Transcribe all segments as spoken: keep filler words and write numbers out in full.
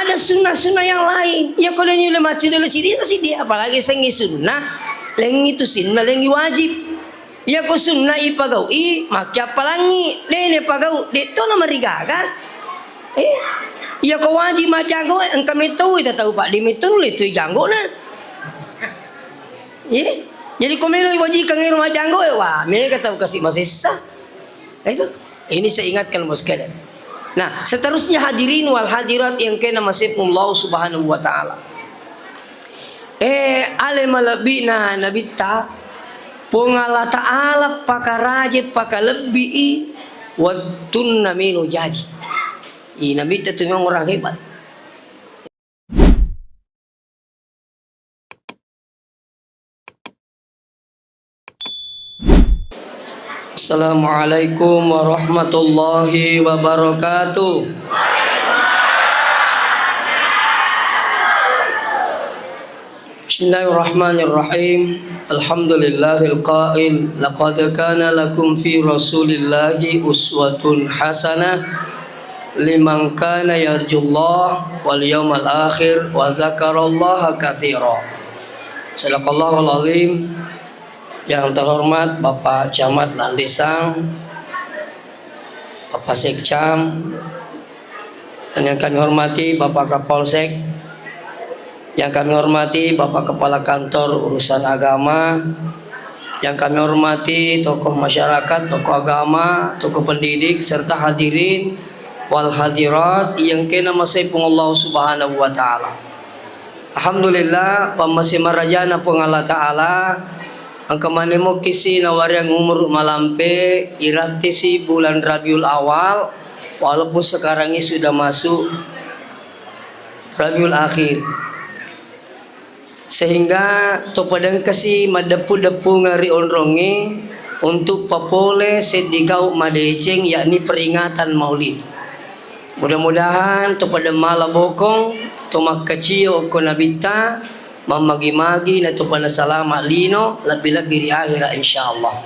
Ada sunnah-sunnah yang lain. Iya ko leni ulle macci dolo ciri itu sidi, apalagi sengi sunnah, lengi tu sunnah, lengi wajib. Iya ko sunnah ipagau'i, makki appalangi, dene pagau, de to na marigaga. Eh, iya ko wajib majanggo, engka metto ita tau pak, di metto le tu janggo na. Iya. Jadi ko melo wajib kangero majanggo, eh, wah, mega tau kasi masessa. Itu, ini saya ingatkan, Bos, sekalian. Nah, seterusnya hadirin wal hadirat yang kena masih Allah Subhanahu wa Ta'ala. Eh, ale malebbina Nabitta, Puang Allah Ta'ala pakaraje, pakalebbii wettunna melo jaji. I Nabitta tu memang orang hebat. Assalamualaikum warahmatullahi wabarakatuh. Bismillahirrahmanirrahim. Alhamdulillahil qail, laqad kana lakum fi Rasulillahi uswatun hasanah liman kana yarjullah wal yawmal akhir wa dzakarallaha katsira. Sadaqallahul azim. Yang terhormat Bapak Camat Landesang, Bapak Sekcam, dan yang kami hormati Bapak Kapolsek, yang kami hormati Bapak Kepala Kantor Urusan Agama, yang kami hormati tokoh masyarakat, tokoh agama, tokoh pendidik, serta hadirin wal hadirat yang kena masai Puang Allah Subhanahu wa Ta'ala. Alhamdulillah, pammase marajana Puang Allah Ta'ala, engka manemmokisi nawareang umuru malampe, irattisi bulan Rabiul Awal, walaupun sekarang ini sudah masuk Rabiul Akhir. Sehingga topadengkasi maddeppu-deppungeng ri onrongnge untuk papole seddi gau madeceng, yakni peringatan Maulid. Mudah-mudahan topadeng mala bokong, to makkacio okko Nabitta, mammagi-magi, na topada salama lino, lebbi-lebbi ri akhira, insyaallah.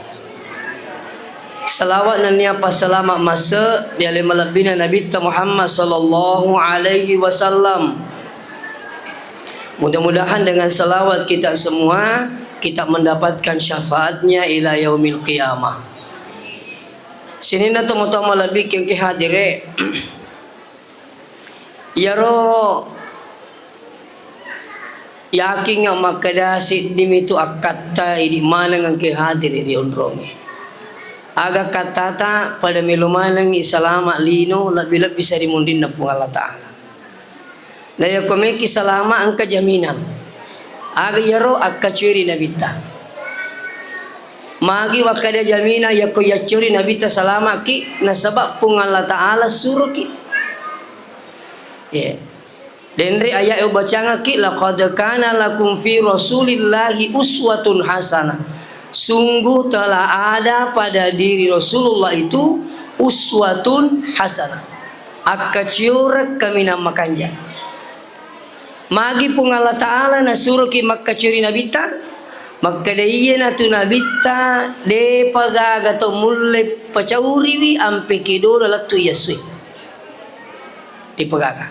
Salawat nennia passalama masse ri ale malebbina Nabitta Muhammad sallallahu alaihi wasallam. Mudah-mudahan dengan salawat kita semua, kita mendapatkan syafaatnya ila yaumil qiyamah. Sininna tomatoa malebbi engke hadire. Iyaro yakingnga makkeda siddimitu akkatta idi maneng engke hadire ri onrongnge. Aga kattata pada melo manengngi salama lino, lebbi-lebbi sarimunrinna Puang Allah Ta'ala. Na yakko meki salama engka jaminang. Aga iyaro akkacueri Nabitta. Magi wakkeda jaminang yakko yaccuri Nabitta salamaki, nasaba Puang Allah Ta'ala suroki. Ye. Denre ayat ubacangaki, "Laqad kana lakum fi Rasulillahi uswatun hasanah." Sungguh telah ada pada diri Rasulullah itu uswatun hasanah. Akkacioreng kaminang makanja. Magi Puang Allah Ta'ala nasuroki makkaciori Nabitta? Makkeda iyanatu Nabitta, depa gaga to mulle pacauriwi ampe kedona lettu iyassue. Depa gaga.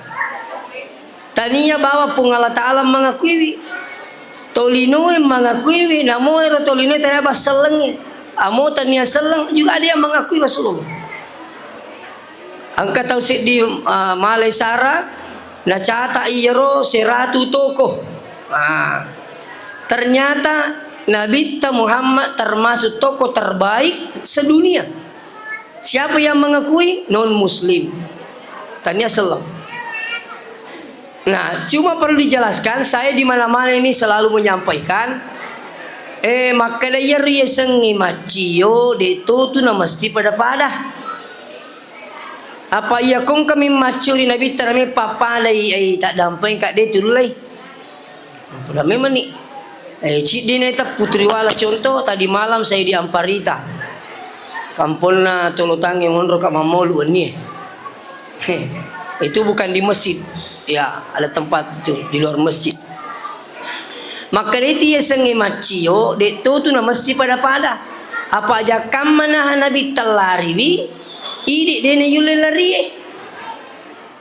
Tania bawang Puang Allah Ta'ala mangakuiwi. Tolinoe mangakuiwi, namo ero tolinoe tania bassellengnge. Amo tania selleng juga ada yang mengakui Rasulullah. Engka tau seddi, ah, malai sara, nacata iyaro seratu toko. Ah, ternyata Nabitta Muhammad termasuk tokoh terbaik sedunia. Siapa yang mengakui? Non muslim. Tania selleng. Nah, cuma perlu dijelaskan, saya di mana-mana ini selalu menyampaikan, eh, makkeda iyaro yasengnge maccio, de totu na mesti pada-pada. Apa iya kongkami maccio ri Nabitta name pappadai, ai taddampeng kadde tullei. Pada memang ni. Eh, ciddi na teppu turiwala contoh, tadi malam saya di Amparita. Kamponna Tolotangnge monro ka mammolu wennie. Itu bukan di masjid. Ya, ada tempat itu di luar masjid. Makkeda itu yasengnge maccio, de totu na mesti pada-pada. Apa jakkamma naha Nabitta lariwi, idi de na yulle larie.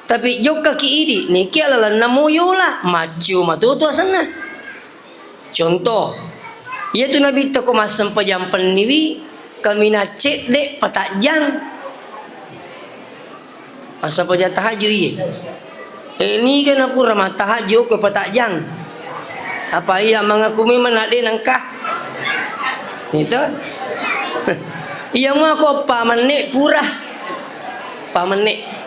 Tapi jokkaki idi, niki alalanna moyola, maccio matoto asenna. Contoh, iyatu Nabitta ko massempajang penniwi, kaminang cedde patajjang. Massempajang tahajud iye. Eh, niga napura mattahajud ko patajjang. Apa iya mangaku memang nak de nangka? Itu. Iya mua ko pamenne pura. Pamenne.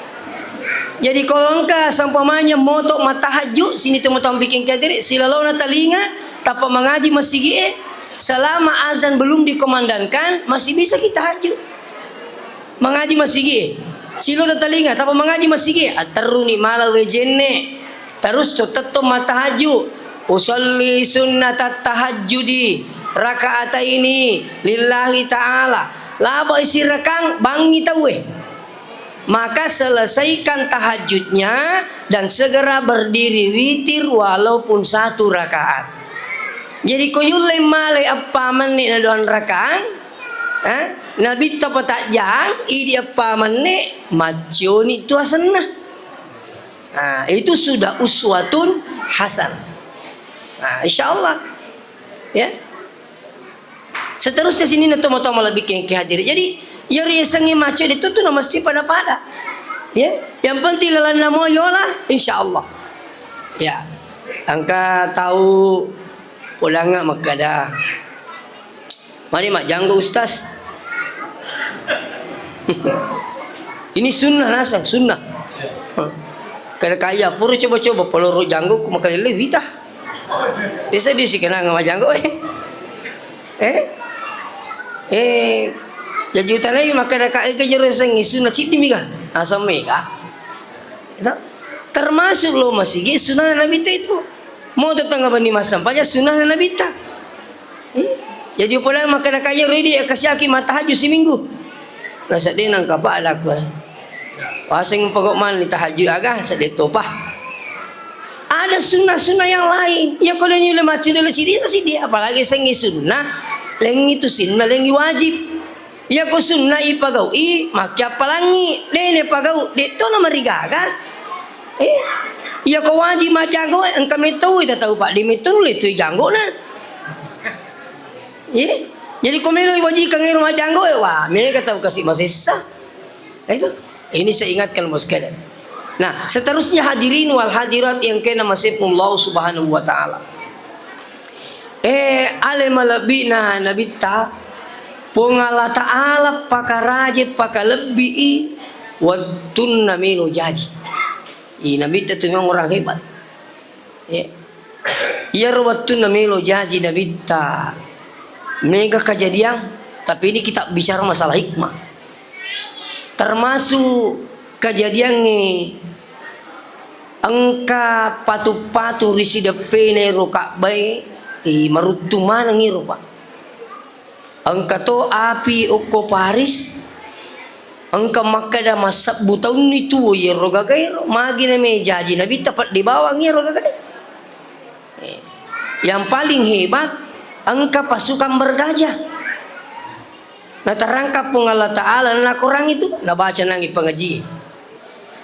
Jadi, kalau engka seumpamanya moto mattahajud, sini tu moto bikin kiri, silalona talinga, tappa mangaji masigi e, selama azan belum dikumandangkan, masih bisa kita tahajud. Mangaji masigi e. Silo talinga, tappa mangaji masigi e, atterruni mala wejenne. Terus to tetto mattahajud. Usolli sunnatat tahajudi rakaataini lillahi ta'ala. Laba isirakang bangi tauwe. Maka selesaikan tahajudnya dan segera berdiri witir walaupun satu rakaat. Jadi, ko yulle malai eppa menni na doang rakang, eh, Nabitta patajjang, idi eppa menni, maccioni tu asenna. Nah, itu sudah uswatun hasanah. Nah, insya Allah. Ya. Seterusnya sini na tomo-tomo lebih ke, ke hadir. Jadi, ya riasengi macet itu tuh nama mesti pada-pada. Ya, yang penting lalanna moyola, insya Allah. Ya. Engka tau polanga makkada. Mari majjanggo, Ustaz. Ini sunnah naseng, sunnah. Kada kaya pura coba-coba poloro janggo ku makalele wita. Desa disi kenanga majjanggo, eh. Eh? Eh, jaji utanai makkada ka ega jero sengi sunnah ciddi miga. Asam mega. Itu termasuk lo masigi sunnah Nabitta itu. Mau tetangga bani masam paja sunnah Nabitta. Hmm? Jadi, upodai makkada kaya redi, ya, kasiaki mattahajud seminggu. Rasa de nangka pada ku, eh. Waseng pokok mani tahajud aga, sedde topa. Ada sunnah-sunnah yang lain. Ya, kalau ini udah macam dulu sidi, itu sidi. Apalagi sengi sunnah, lengi tu sunnah, lengi wajib. Iya ko sunna ipagau'i, makkiappalangngi, de' nepagau', de' to namarigaga. Eh, iya ko wajib majjanggo, engka metto tau, Pak, de' metto nulle tu janggo'na. Eh, jadi ko melo iwajikang ero majjanggo, eh, wah, mega tau kasi masessa. Itu. Ini saya ingatkan, Bos, sekalian. Nah, seterusnya hadirin wal hadirat yang kena masih Allah Subhanahu wa Ta'ala. Eh, ale malebbi'na Nabitta, Puang Allah Ta'ala pakaraje, pakalebbi'i wettunna melo jaji. I Nabitta tu memang orang hebat. Ya. Iyaro wettunna melo jaji Nabitta, mega kejadian, tapi ini kita bicara masalah hikmah. Termasuk kejadiannya engka patu-patu ri sideppena ero Ka'bae, eh, maruttu maneng ero, Pak. Engka to api okko Paris, engka makkeda massebbu taunni tuo iyaro gagaero, magi name jaji Nabitta peddi bawang iyaro gagae. Eh, yang paling hebat, engka pasukan bergajah. Naterangkan Puang Allah Ta'ala, na Quran itu, nabaca nangi pengaji.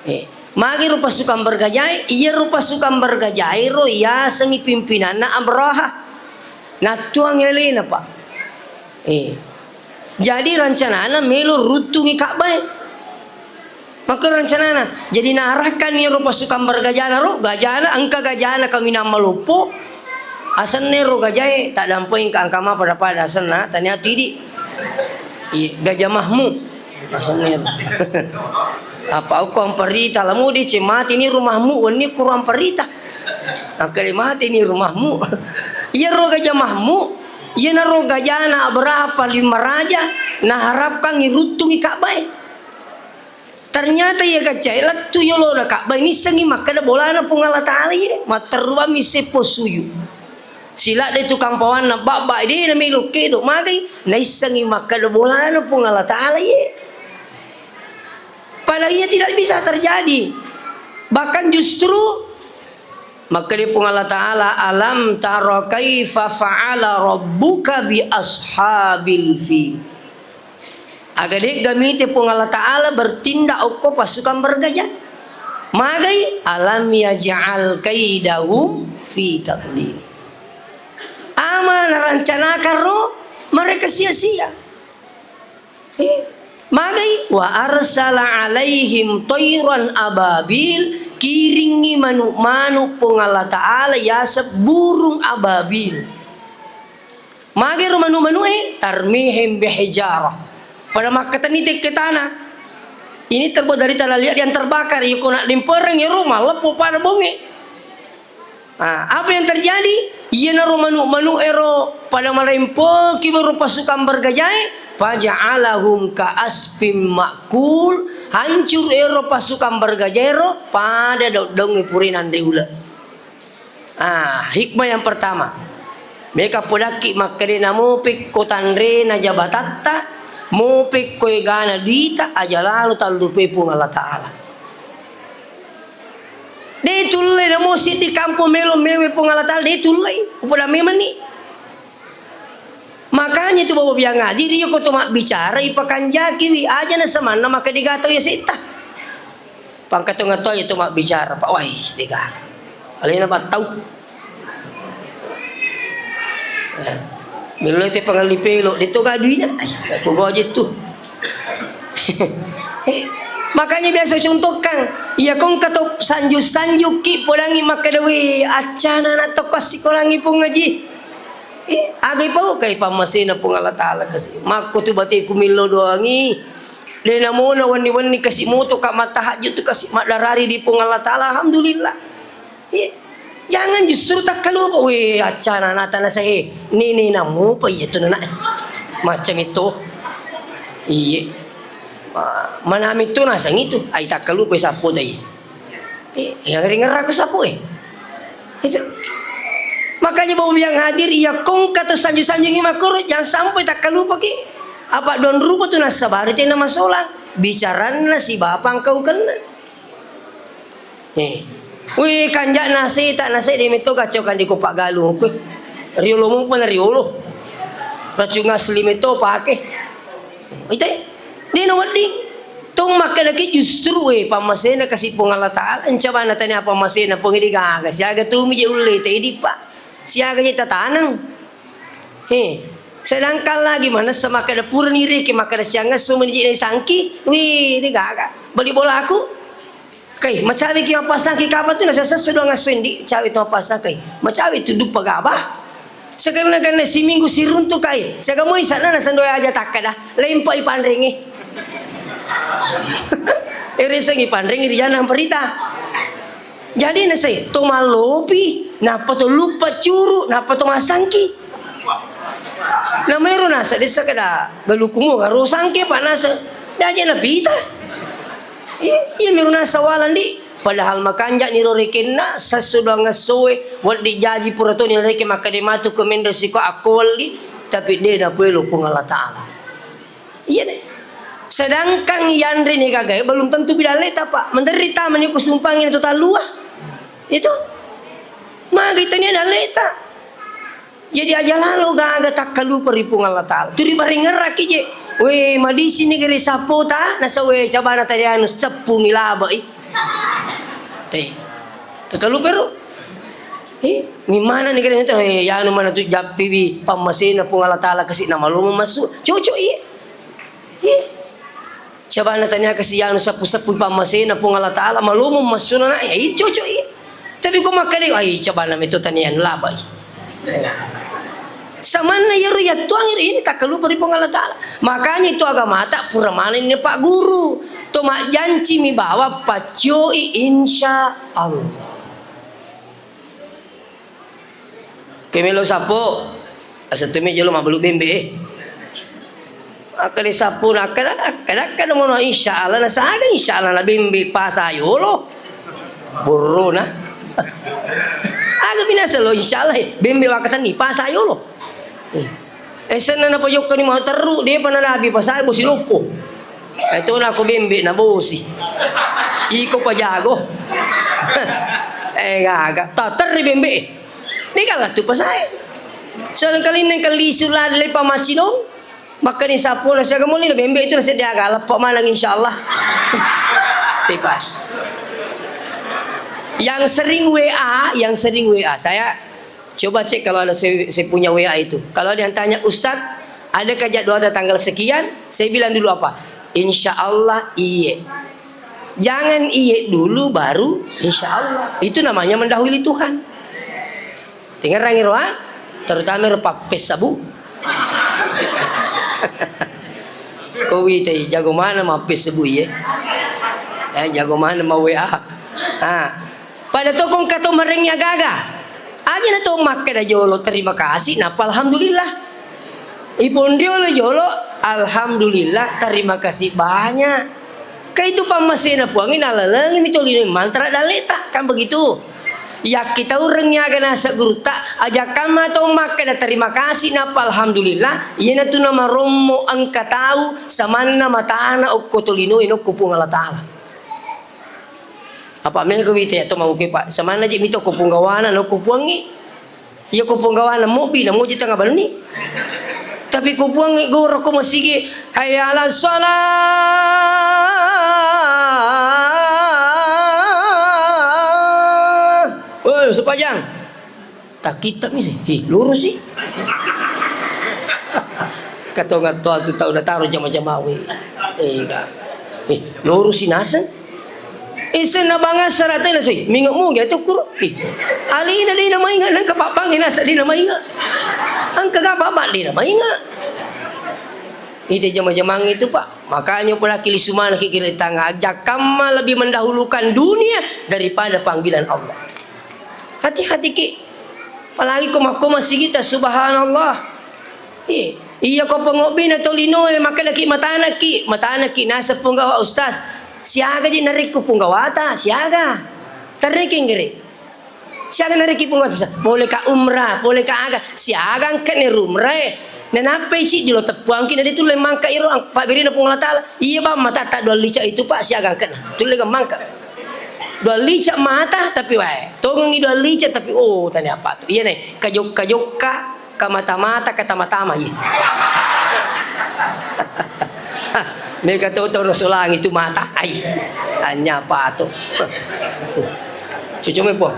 Eh, magi ro pasukan bergajae, iya ro pasukan bergajae ro yasengi pimpinanna Abraha. Nattuang elena, Pak. Eh, jadi rencanana melo ruttungi Ka'bae. Maka rencanana, jadi naarahkan iyaro pasukan bergajana ro, gajana, engka gajana kaminang maloppo, asenna ro gajae, tak dampeng ka engka ma pada-pada asenna, tania tu idi. Iya, Gajah Mahmud. Asenna ro. Apa uko amparita, lamu di cemati ni rumahmu, wenni kuro amparita. Akkale mati ni rumahmu. Iyaro Gajah Mahmud, iyanaro gajana Abraha paling maraja, naharapkan iruttungi Ka'bae. Ternyata iya gajae lettu yolona Ka'bae, nissengi makkeda bolana Puang Allah Ta'ala iye, matterruammi seppo suyu. Siladde tukang pawanna babba de' namelo kedo magai, naissengi makkeda bolana Puang Allah Ta'ala iye. Padahal iya tidak bisa terjadi. Bahkan justru makkeda Puang Allah Ta'ala, "Alam tara kaifa fa'ala rabbuka bi ashabil fil." Aga de'ga mite Puang Allah Ta'ala bertindak okko pasukan bergajah? Magai, "Alam yaj'al kaidahum fi tadlil." Ama narancanakan ro mereka sia-sia. Eh, magai, "Wa arsala alaihim thairan ababil," kiringngi manu'-manu' Puang Allah Ta'ala yaseng burung ababil. Magero manu'-manu'e, "Tarmihim bihijarah." Pada makkatenni tekke tana. Ini terbuat dari tanah liat yang terbakar. Iya ko nak dimpereng ero, maleppo pada bonge. Nah, apa yang terjadi? Iyanaro manu'-manu' ero pada malempoki baru pasukan bergajae, "Faja'alahum ka asfim ma'kul," hancur ero pasukan bergajae ero pada daung-daungnge pura nanre ula. Ah, hikmah yang pertama. Meka podakki makkeda, namopekko tanrena jabatatta, mopekko egana duita, aja lalo tallupai Puang Allah Ta'ala. De' tullei namo siddi kampong melo mewe Puang Allah Ta'ala, de' tullei. Upoda memanni. Makanya itu Bapak Biang Hadir, iya ko to mabbicara, ipakanjakiwi, aja na samanna maka digatau ya setta. Pangkatonga to itu mabbicara, Pak, wai, dega. Alena battau. Ya. Melo te pangalli pelo, de' to gaduina. Ai, aku gawa je tu. Makanya biasa contohkan, iya ko engka to sanju-sanjuki podangi makkeda, "We, accana anak tokko assikolangi Puang Haji." Eh, aga ipau kai pammasena Puang Allah Ta'ala kasi. Makko tu bateku millo doangi. De' namona wenni-wenni kasi moto ka mattahajud tu kasi maddarari di Puang Allah Ta'ala. Alhamdulillah. Iya. Jangan justru takkalupa, "We, accana nata nasahe, nene namupa iya tu nana." Macam itu. Iya. Ma-, manami tu nasang itu, ai takkalupa sappo tai. Eh, yang ringerrako sappo, eh. Itu. Makanya Bapak Biang Hadir, iya ko engka to sanju-sanjungi makkoro, jangan sampai takkalupaki. Apa doang rupa tu nassabari tena masolang. Bicaranna si bapang kau kenna. Eh. Wih, kanja'na seta' na seddi metto kacau kan di ko paggalung. Riolo mumpa na riolo. Racung asli metto pake. Ite, de' na wedding. Tong makkedaki justru, eh, pammasena kasi Puang Allah Ta'ala, encabana tania pammasena Puang, de' gaga. Siaga tumi je ulle te idi, Pak. Siaga je tataneng. He, sedangkan lagi manessa makkeda purani reke makkeda siangesso meni je sangki, wih, de' gaga. Bali bolaku. Kai, macaweki mappasangki kapang tu nasessesso doang esso endi, cawe tu mappasang kai. Macawe tu duppa gaba. Sekenna-kenna siminggu siruntu kai. Siaga moi sana naseng doe aja takkeda, lempai panrengnge. Ere sengi panrengnge ri jana amperita. Jadi nasai to mallopi, nappa to luppa curu, nappa to massangki. Namero nasa dessa kada galukumu garo sangki apa nasa. Daje napita. Iya, iya miro nasa walang di. Padahal makanja'ni ro rekenna, sassu doang essoe, wedding jaji pura toni nareke makkeda matu ko menre siko akko welli, tapi de' napoelo Puang Allah Ta'ala. Iya deh. Sedangkan yanre ni gagae belum tentu pi dalleta, Pak. Menderri tamani ko sumpangi tu tallua. Itu. Magi tania dalleta. Jadi aja lalo gaga takkalupa ri Puang Allah Ta'ala. Turi baringerraki je. We, madisini gere sapota, nasa we cabana tadi anu seppungi labai. Te. Takkalupa ro. Eh, mimana ni gere itu, eh, yanu mana tu jappiwi pammasena Puang Allah Ta'ala kasi na malomo massu. Cocok iya. Eh. Cabana tania kasi yanu sappu-sappu pammasena Puang Allah Ta'ala, malomo massuna na, eh, cocok iya. Tapi ko makkeda, ai, cabana metto tania labai. Samanna iyaro yattuang iri ini takkalupa ri Puang Allah Ta'ala. Makanya itu agamata pura manenni Pak Guru. To majjanci mi bawa paccioi insya Allah. Ke melo sappo, asettu mi jolo mabbalu bembe, eh. Akkeda sappo, akkeda, akkeda, akkeda mono insya Allah, nasaga insya Allah na bembe pasa yolo. Burrona. Aga binasa lo insya Allah, eh, bembe wakatenni pasa yolo. Eh. Esenna napajokkani mau terru, depa nalabi pasae bosi loppo. Eh, tona ko bembe na bosi. Iko pajago. Eh, gaga. Ta terri bembe. Ni kala tu pasae. Soalnya kali ini kali isu lale pamacinong. Makkani sappo na siaga moli na bembe itu na sedia aga leppa manang insya Allah. Tipa. Yang sering W A, yang sering W A, saya coba cek kalau ada saya, saya punya W A itu. Kalau ada yang tanya, "Ustadz, adakah jadwalnya tanggal sekian?" Saya bilang dulu apa? "Insya Allah iye." Jangan iye dulu baru insya Allah. Itu namanya mendahului Tuhan. Tengngerangngi ro, ah? Terutama ro pappessabu. Ko witai jago mana mappessabu iye? Eh, jago mana ma W A? Ah. Pada tokong kato marengngi agaga. Aja na to makkeda jolo terima kasih, napa alhamdulillah. Iponriolo jolo, alhamdulillah, terima kasih banyak. Ka itu pammasena Puangnge nalalengi mi tolino mantra dalleta, kan begitu. Yakkitaurengngi aga naseng gurutta, ajakkamma tau makkeda terima kasih nappa alhamdulillah, iyanatu namarommo engka tau samanna matana okko tolinoe nokko Puang Allah Ta'ala. Apa mega wita ya to mauke, Pak, samanna je mito ko punggawana nokko Puangnge. Iya ko punggawana mobi na moji tengah balni. Tapi ko Puangnge goro ko masigi, "Hayya 'alas shalah." Woi, sempajang. Takitta mi sih. Hi, lurus sih. Katonga toa tu tau nataro jama-jama we. Eh, ka. Eh, lurus sih naseng. Isenna bangassara tena sih, minge mugi atu kuro. Ih, alina de' namainga, nengka pabbang nasa de' namainga. Engka ga pabbang de' namainga. Ite jama-jamang itu, Pak. Makanya pulaki lisu maneng ki kiri tanga, aja kamma lebih mendahulukan dunia daripada panggilan Allah. Hati-hati ki. Apalagi ko makko masigita, subhanallah. Iya, iya ko pengobbina tolinoe, makkedaki matanaki, matanaki naseng punggawa ustaz. Siaga ji narekko punggawata, siaga. Tarrekeng gere. Siaga narekki punggawata, sa-, pole ka umrah, pole ka aga, siaga engkene rumrae. Nanappai ci dilo teppuangki na detu le mangka iro ang-, pabberina Puang Allah Taala. Iya bang, matatta dua lica itu, Pak, siaga engkena. Tulle ga mangka. Dua lica mata, tapi wae. Tongengi dua lica, tapi, oh, tani apa tu. Iya ne, kajokka-jokka. Kamata-mata, katama-tama, iya. Mega to tau nasolangi tu mata, ai. Anyapa to. Cucu me po.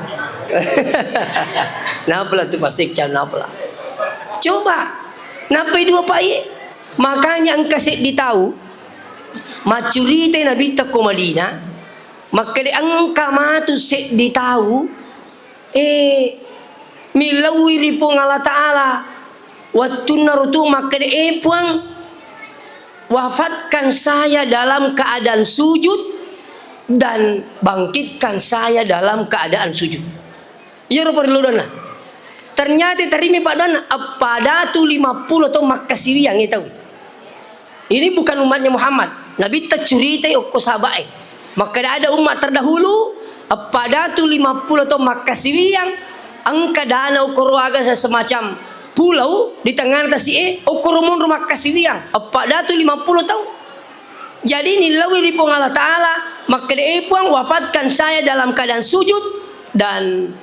Napala tu pasik cau napala. Coba. Napai dua pa iye? Makanya engka seddi tau maccuritai Nabitta ko Madinah, makkeda engka matu seddi tau Eh, millauwi ri Puang Allah Ta'ala. Wettunna rutu makkeda, "Eh, Puang, wafatkan saya dalam keadaan sujud dan bangkitkan saya dalam keadaan sujud." Iyaro parellu donna. Ternyata tarimi padonna, eppa datu lima pulo taung makkasiwiang e tau. Ini bukan umatnya Muhammad. Nabitta curitai okko sahabae. Makkeda ada umat terdahulu, eppa datu lima pulo taung makkasiwiang, engka danau koroaga se-, semacam pulau di tengah tasi'e, okkoro monro makkasiwiang, eppa datu lima pulo taung. Jadi, nillaui ri Puang Allah Ta'ala, makkeda, "Eh, Puang, wafatkan saya dalam keadaan sujud dan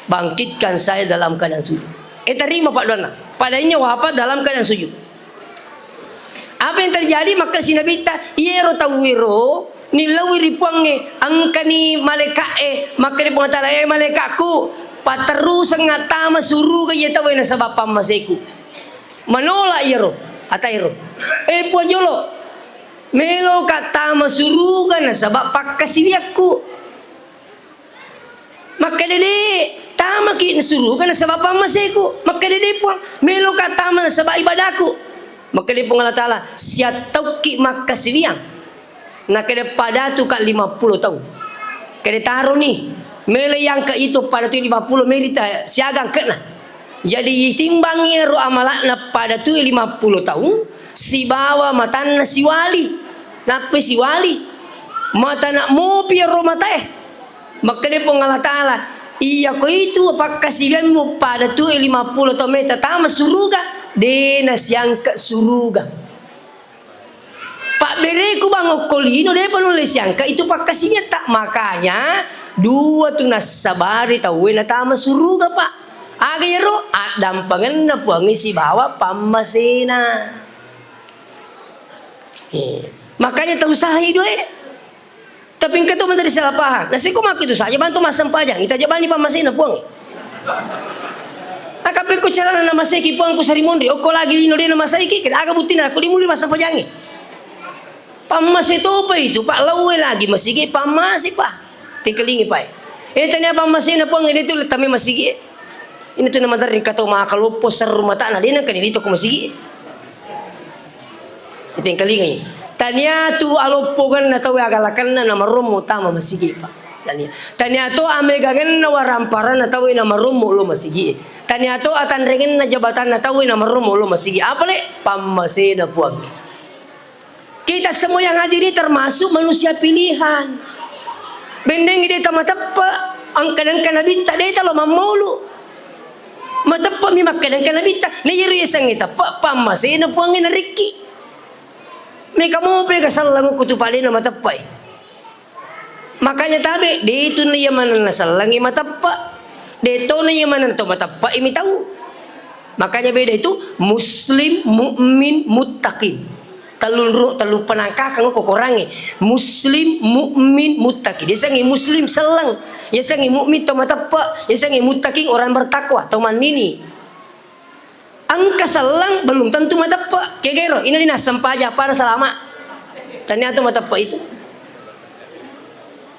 bangkitkan saya dalam keadaan sujud." Eh, tarima paddoanna. Padanya wafat dalam keadaan sujud. Apa yang terjadi? Makkeda si Nabitta, iyero tauwero nillaui ri Puangnge, engkani malaika'e, makkeda Puang Ta'ala, "Eh, malaika'ku, paterruseng attama suruga iya tauwe nasaba pammaseku." Manola iyero, ataero. "Eh, Puang jolo, meloka tama suruga nasaba pakkasiwiakku." Makkeda, "De', tamaki suruga nasaba pammaseku." Makkeda, "De', Puang, meloka tama nasaba ibadaku." Makkeda Puang Allah Ta'ala, "Siattaukki makkasiwiang." Nakkeda, "Padatuka lima pulo taung." Kede taroni, melo yangka itu padatu lima pulo merita siaga angke'na. Jadi itimbangi ero amala'na padatu lima pulo taung sibawa matanna siwali. Nappai siwali. Matana mopi ero matae. Makkeda Puang Allah Ta'ala, "Iyako itu pakkasiwiammu pada tue lima pulo taung meta tama suruga, de' nasiangka suruga. Pabbereku bang okko lino, de'pa nulle siangka itu pakkasiwiatta." Makanya, dua tu nassabari tauwe natama suruga, Pak. Aga iyaro? Addampengenna Puangnge sibawa pammasena. Eh, makanya tau sahai dua e. Tapi engka to menteri salah paham. Nasiko makkitu saja bantu massempajang, ita jabani pammasena Puang. Akapekko carana namaseki Puang ku sarimunri, okko lagi lino de namasaiki, keda aga buttina ko dimulai massempajangi. Pammase topa itu, Pak, laue lagi masigi, pammase, Pak. Tingkalingi, Pak. Eh, tania pammasena Puang, ini tu letame masigi. Ini tu namaderri kato makaloppo serru matana, de nengka nilito ko masigi. Tingkalingi. Tania tu aloppongenna tau agalakenna namarommo tama masigi, Pak. Tania. Tania to amegangenna waramparanna tau namarommo lo masigi. Tania to atanrengenna jabatanna tau namarommo lo masigi. Apa le? Pammasena Puang. Kita semua yang hadir ini termasuk manusia pilihan. Bennengngi deta mateppe, engka-, engka nabitta deta lo mammolu. Mateppe mi makkeda engka nabitta, na iyaro yasengnge teppe, pammasena Puangnge narekki. Meka mope ga selleng kutu palena mateppe. Makanya tabe, de itu na iya maneng nasellengngi mateppe. De to na iya maneng to mateppe mi tau. Makanya beda itu muslim, mukmin, muttaqin. Tellu ru-, tellu penangkakang ko korangnge. Muslim, mukmin, muttaqin. Yasengnge muslim selleng. Yasengnge mukmin to mateppe. Yasengnge muttaqin orang bertakwa, to mannini. Engka selleng belum tentu mateppe. Kegero, ina dina sempaja pada selama. Ternyata mateppe itu.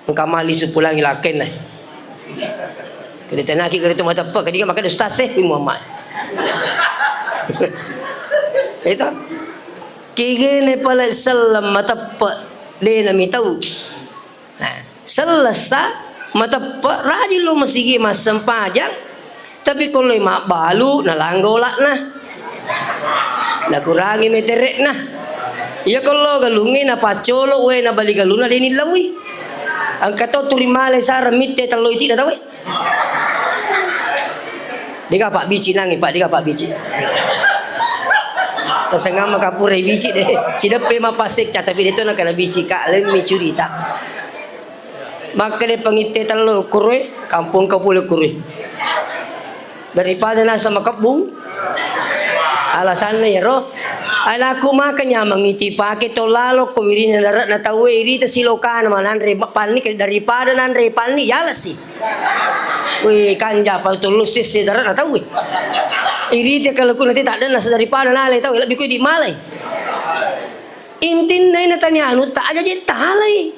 Engka malisu pulangi lakkenna. Kede tenaki kede tu mateppe, kede maka ustaz eh, Muhammad. Itu. Kegene pale selleng mateppe, de nami tau. Nah, sellessa mateppe, rajin lo masigi massempajang, tapi ko loi mabbalu, nalangga ola'na. Nakurangi metere'na. Iya ko lo galungnge, napaccolo, we, nabali galunna, de nillaui. Engka to turi male sarang mitte tello iti'na tauwe. Dega pabbici nangi, Pak, dega pabbici. Tasengama kapura bici de. Sideppe mapassekca, tapi de to nakana bici, Kak, lemmi curita. Makkeda pangitte tello kuroe, kampong kapule kuroe. Daripada nasa makebbung, alasanna iyaro, anakku maka nyameng itipake to lalo ko wirina dare'na tauwe, irita silokana mananre panni, daripada nanre panni, yalesi. Weh, kanja pa tullu sesse dare'na tauwe. Irita kaluku nanti tak denna daripada nale tauwe, lebbi kui di malai. Intinna ina tania anu, ta aja je talai.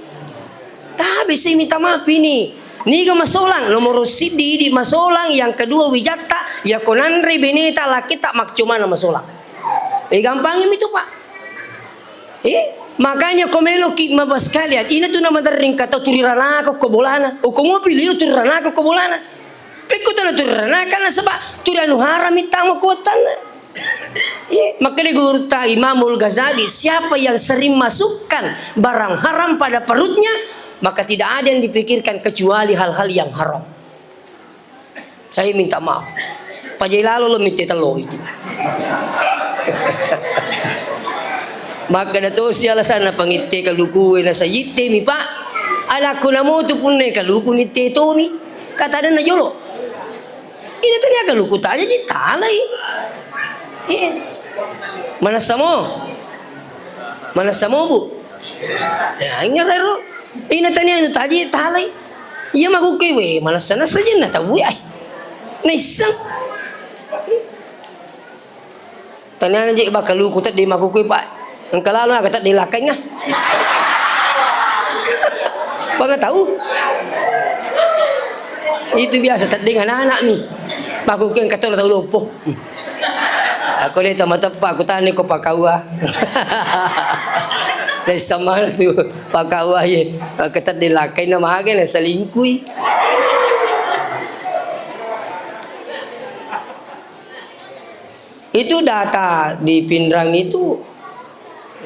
Tabe sai minta maaf ini. Niga masolang, nomoro siddi idi masolang, yang kedua wijatta, yako nanre beneta lakita makcumana masolang. Eh, gampangi mi tu, Pak. Eh, makanya ko meloki maba sekalian, ina tu namaderring kata turi ranaka ko bolana. Uko mopi liru turi ranaka ko bolana. Pekko tana turi ranaka nasaba turi anu harami tama kuatanna. Iya, makkeda gurutta Imamul Ghazali, siapa yang sering masukkan barang haram pada perutnya, maka tidak ada yang dipikirkan kecuali hal-hal yang haram. Saya minta maaf. Pajai lalo lo mitte tello itu. Makkeda tosi alasanna pangitte kaluku we na sayitte mi, Pak. Anakku namotu punne kaluku nitte tomi. Kata denna jolo. Ina tania kaluku taja ji talai. Eh. Manessa mo? Manessa mo, Bu? Ya, ingerero. Ina tania anu taji talai. Iya makuke we, manessa-nessa jenna tau ai. Naisseng. Taniana je bakaluku tedde makukui, Pak. Engka lalo aga tedde lakkainna. Panga tau? Itu biasa tedde anak-anak mi. Makukui engka tau tau loppo. Aku de tama teppa, aku tani ko pakawa. Dai samana tu pakawa ye. Engka tedde lakkainna mage na selingkui. Itu data di Pinrang itu,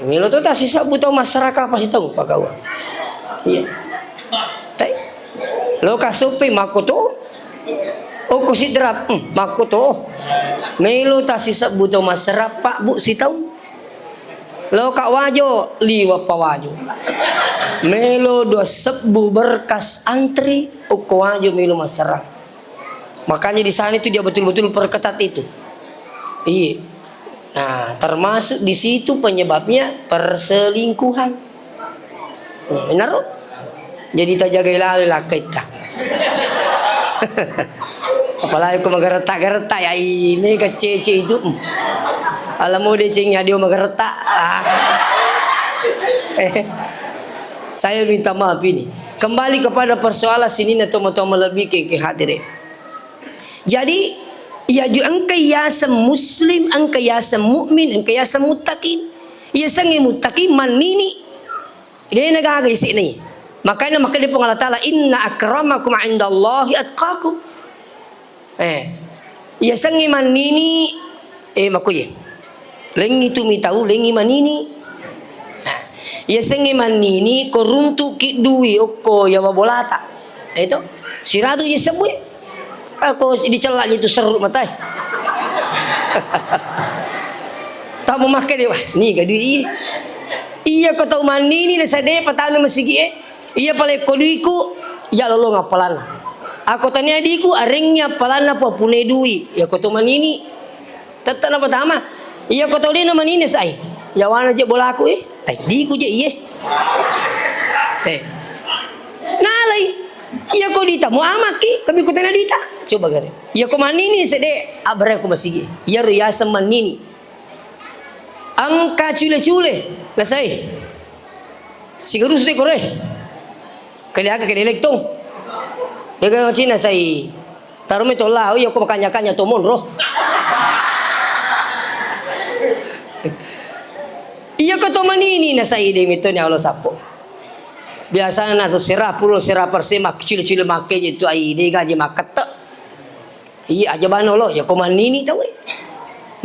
melo to tasisebbu tau masyarakat pasti tau pagawa. Iya. Tai. Lo kasupi makkutu. Okko sidrap, hmm, makkutu. Melo tasisebbu tau masyarakat, Pak, Bu, sitau. Lo Kak Wajo, liwa pa Wajo. Melo dua sebbu berkas antri, okko Wajo melo masyarakat. Makanya di sana itu dia betul-betul perketat itu. Iya. Nah, termasuk di situ penyebabnya perselingkuhan. Hmm, benar, Ro? Jadi tajagai lalo lakkaitta. Apalagi ko magaretta-garetta, ya, i, mega cece itu. Alamo deceng ya dio magaretta. Ah. Eh, saya minta maaf ini. Kembali kepada persoalan sininna tomatoa malebbi ke, ke hadire. Jadi, iya ju engka yaseng muslim, engka yaseng mukmin, engka yaseng muttaqin. Yasengnge muttaqin mannini. Dena gaga ise'na. Makanya makkeda Puang Allah Taala, "Inna akramakum indallahi atqakum." Eh, yasengnge mannini, eh, makkuye. Lengngi tu mitau, lengngi mannini. Nah, yasengnge mannini, ko runtuki dui okko yawa bolata. Itu, siratu je sebbu. Ako dicella je tu serru matai. Tamu makkeda, wah, niga dui iye. Iya ko tau mannini na sede patama masigi e. Iya pale ko duiku, ya lolong appalanna. Ako tania diku, arengngi appalanna pua pune dui. Ya ko tau mannini. Tette na patama. Iya ko tau dena mannini sai. Yawana je bolaku e. Ai, diku je iye. Te. Nalai. Iya ko dita mu amaki, tapi ko tena dita. Coba gare. Iya ko mannini sede, abareng ko masigi. Iya ro yaseng mannini. Engka cule-cule, nasai. Sigarusu te kore. Kali aga kali elektong. Dega Cina sai. Tarumi to lao, iya ko makanya-kanya to monro. Iya ko to mannini nasai de mitoni Allah sappo. Biasana na to sera pulo sera persen mak cule-cule makke je tu ai de gaji makkette. Iya, aja bano lo, ya ko mannini tau e.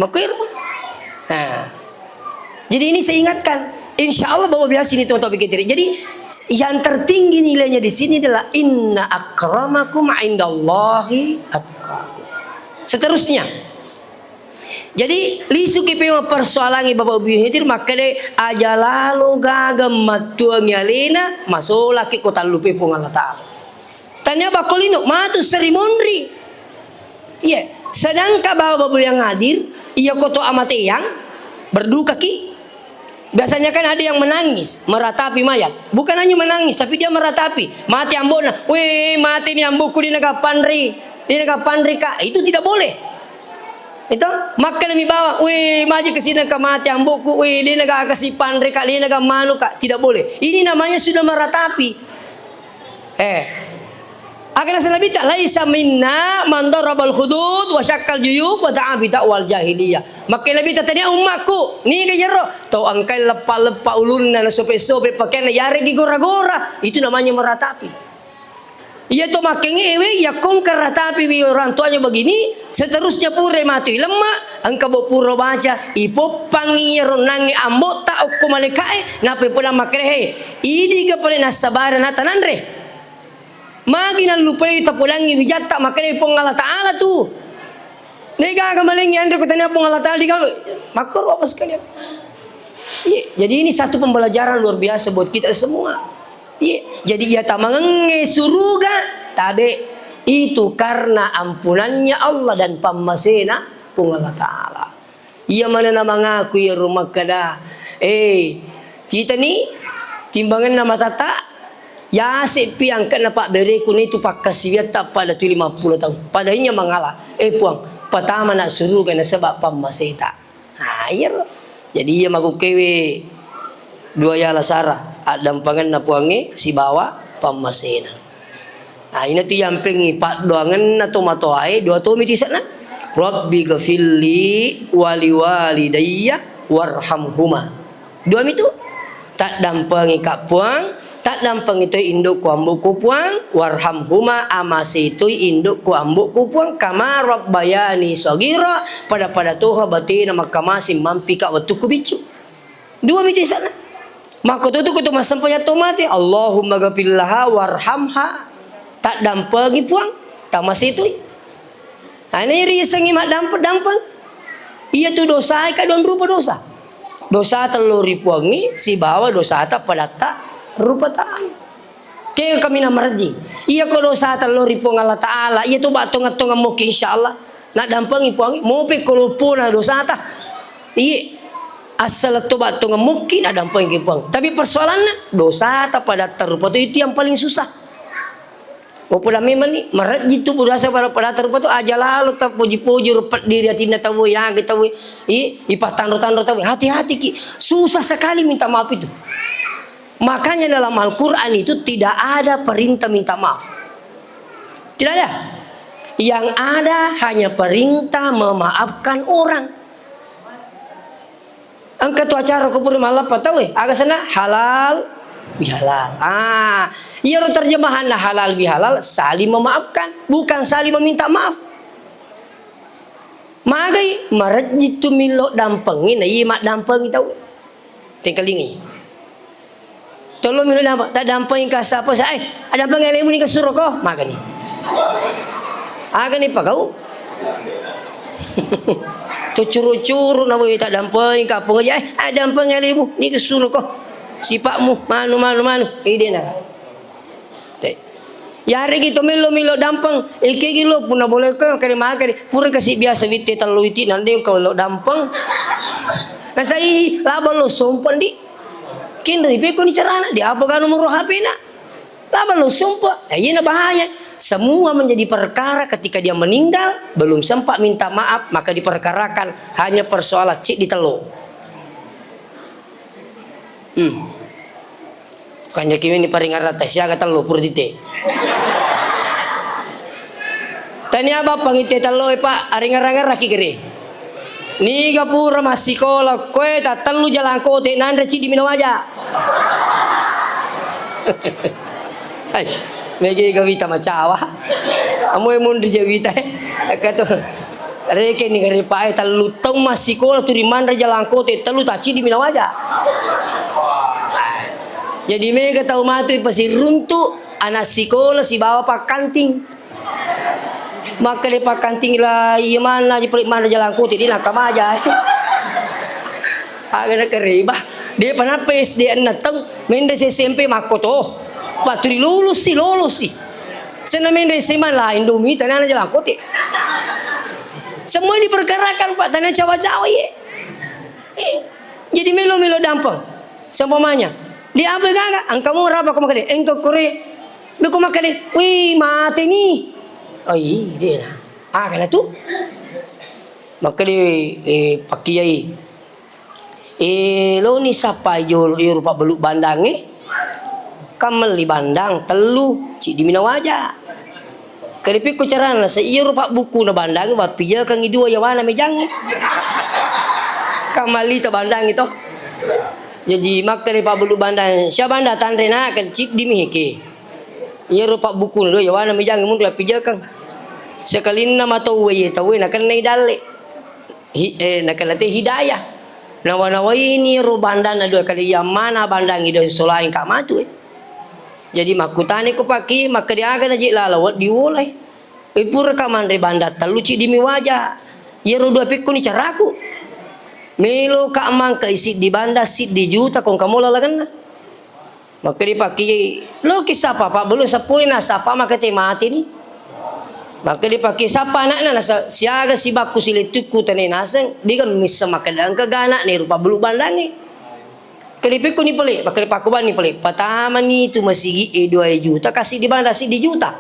Makkuero. Nah. Jadi ini saya ingatkan, insya Allah bahwa biasa ini teman-teman pikir. Jadi yang tertinggi nilainya di sini adalah inna akramakum indallahi atqakum. Seterusnya. Jadi lisuki pemang persoalannya Bapak Ibu hadir, maka deh aja lalo gaga mattuangi alena, masolaki ko tallupe Puang Allah Taala. Tania bakko lino, matu seri monri. Iya, sedangkan bapak-bapak yang hadir, iya ko to amateang, berdukaki. Biasanya kan ada yang menangis, meratapi mayat. Bukan hanya menangis, tapi dia meratapi. Mati ambokna, weh, mati ni ambokku, di naga panri, di naga panri, Kak. Itu tidak boleh. Itu, makkeda mi bawang, weh, maji ke sini, Kak, mati ambokku, weh, di naga kasi panri, Kak, di naga manu, Kak. Tidak boleh. Ini namanya sudah meratapi. Eh. Aga naseng Nabitta, "Laisa minna man darabal hudud wa syakkal juyub wa da'a bida'wal jahiliyah." Makkeda Nabitta, "Tania ummakku, niga iyaro? Tau engkai leppa-leppa ulunna, nasope-sope pakeanna, yaregi gora-gora." Itu namanya meratapi. Iya to makkengnge ewe, yakkongka ratapi wi orang tuanya begini, seterusnya pura matu ilemma, engka bo pura baca, ipoppangi iyaro nangnge ambotta okko malaika'e, nappa ipodang makkeda, "He, idiga pale nassabari nata nanre?" Magi nallupai tapodangngi wijatta makkeda Puang Allah Ta'ala tu. Degaga malengngi anre ko tania Puang Allah Ta'ala digaga. Makkoro apa sekalian. Iya, jadi ini satu pembelajaran luar biasa buat kita semua. Iya, jadi iya tamangengnge suruga, tabe itu karena ampunannya Allah dan pammasena Puang Allah Ta'ala. Iya maneng namangaku iyaro makkeda, "Eh, citani timbangenna matata, yase'pi angke'na pabbereku naitu pakkasiwiatta pada tu lima puluh taung. Pada iya mangala, eh Puang, patamana suruga nasaba pammaseta." Nah, iyaro. Jadi iya makukkewe dua yala sara, addampangenna Puangnge sibawa pammasena. Nah, inatu yampengngi paddoangenna tomatoae, dua tomi tise'na. Rabbi ghafirli wali walidayya warhamhuma. Dua mitu. Taddampengi ka Puang, taddampengi toi indokku ambokku Puang, warhamhuma, amasei toi indokku ambokku Puang, kama rabbayani shaghira, pada-pada toha batena makkamasing mampika wettukku biccu. Dua mitu tise'na. Makkototu ko to massempajang to mate, Allahumma ghafir laha warhamha. Taddampengi Puang, tamasei toi. Nah, ini risengi maddampeng-dampeng. Iya tu dosae ka dua rupa dosa. Dosa tello ri Puangnge sibawa dosata padatta rupa tau. Ke kami na marejjing. Iya ko dosata tello ri Puang Allah Ta'ala, iya tu ba tongeng-tongeng moki insyaallah. Naddampengi Puangnge, mope ko loppona dosata. Iya. Asal toba tongeng mukki, nadampengki Puang. Tapi persoalanna, dosata padatta rupa tu, itu yang paling susah. Mappada memang ni, marejji tu budasa pada, padatta rupa tu, aja lalo tapoji-poji ro peddiri atinna tau, yaga tau, i, ipatanro-tanro tau. Hati-hati ki, susah sekali minta maaf itu. Makanya dalam Al-Quran itu tidak ada perintah minta maaf. Tidak ada. Yang ada hanya perintah memaafkan orang. Engka tu acara ko pura mallappa tauwe, aga senna? Halal bihalal. Ah, iyaro terjemahanna halal bihalal, saling memaafkan, bukan saling meminta maaf. Magai marejji tu millo dampengi, na iya maddampengi tauwe. Tengkalingi. Tollo melo dampeng, taddampengka sapa sa, eh, addampeng alemu ni ke suroko, magani. Agani pagau. Tucuru-curu na woi taddampeng kapong aja, eh, addampeng alemu ni ke suroko. Sipakmu, manu, manu, manu. Idena. Te. Yaregi to melo-melo dampeng, ikegi lo punna boleh ke, kare makare, pura kasi biasa witte tello iti, nande engka lo dampeng. Nasai, laba lo sompen di. Kinri pekko ni carana, di apa ganu muro H P-na? Laba lo sompe. Eh, iyena bahaya. Semua menjadi perkara ketika dia meninggal, belum sempat minta maaf, maka diperkarakan hanya persoalan cik di tello. Hmm. Kanjaki meni paringarrata siaga tello pura tite. Tania bappang itte tello e, Pak, aringarang-ngaraki gere. Niga pura massikola koe tattellu jalangkote nanre ciddi mina waja. Hai, mege ga wita macawa. Amoe munri je wita e. Kato. Rekeni gare pae tellu taung massikola tuli manre jalangkote tellu tacciddi mina waja. Jadi mega tau matu ipasiruntu anak sikola sibawa pakkanting. Makkeda pakkanting la iya manna aja pale manre jalangkote de nakamaja. Aga nakereba. De panappa S D enna taung menre S M P makkoto. Paturi lulusi, lulusi. Senna menre S M A la Indomie tanana jalangkote. Semua diperkarakan, Pak, tania cawa-cawa, iye. Eh, jadi melo-melo dampeng. Seumpamanya, di apa gaga? Engka mo rapa ko makkeda, engka kore. Beko makkeda, wih, mate ni. Oh, iya, dena. Ah, kena tu. Makkeda, eh, pakkiyai. Eh, loni sappai jolo iyaro pabbelu bandangnge, kan melli bandang tellu, ciddi mina waja. Keripikku carana, sa iyaro pabbukuna bandangnge, wappijakangngi dua yawana mejangnge. Kan mallita bandangnge to. Jaji makkeda pabbelu bandang, sia bandang tanre nak, kan ciddi mi heke. Iyaro pabbukuna dua yawana mejangnge munri wappijakang. Sekalinna matauwe iye tauwe nakennai dalle. Hi-, eh, nakenna te hidayah. Nawa-nawaini ro bandanna dua kali, yammana bandangi dua solae engka matu, eh. Jadi makkutani ko pakki, makkeda aga naji lala wedding wolai. Eh, pura ka manre bandang tellu ciddi mi waja. Iyaro dua pekkuni caraku. Melo ka mangka siddi bandang, siddi juta, ko engka mola lalenna. Makkeda pakki, loki sapa, Pak, belum seppulo na sapa, maka te mati ni. Makkeda pakki, sapa anakna, nasa, siaga sibakku silettukku tane naseng, diga missa makkeda engka ga anakna rupa bulu bandangnge. Keripikku ni pole, makkeda pakku bani pole, patama ni tu masigi e dua juta, kasi di bandang siddi juta.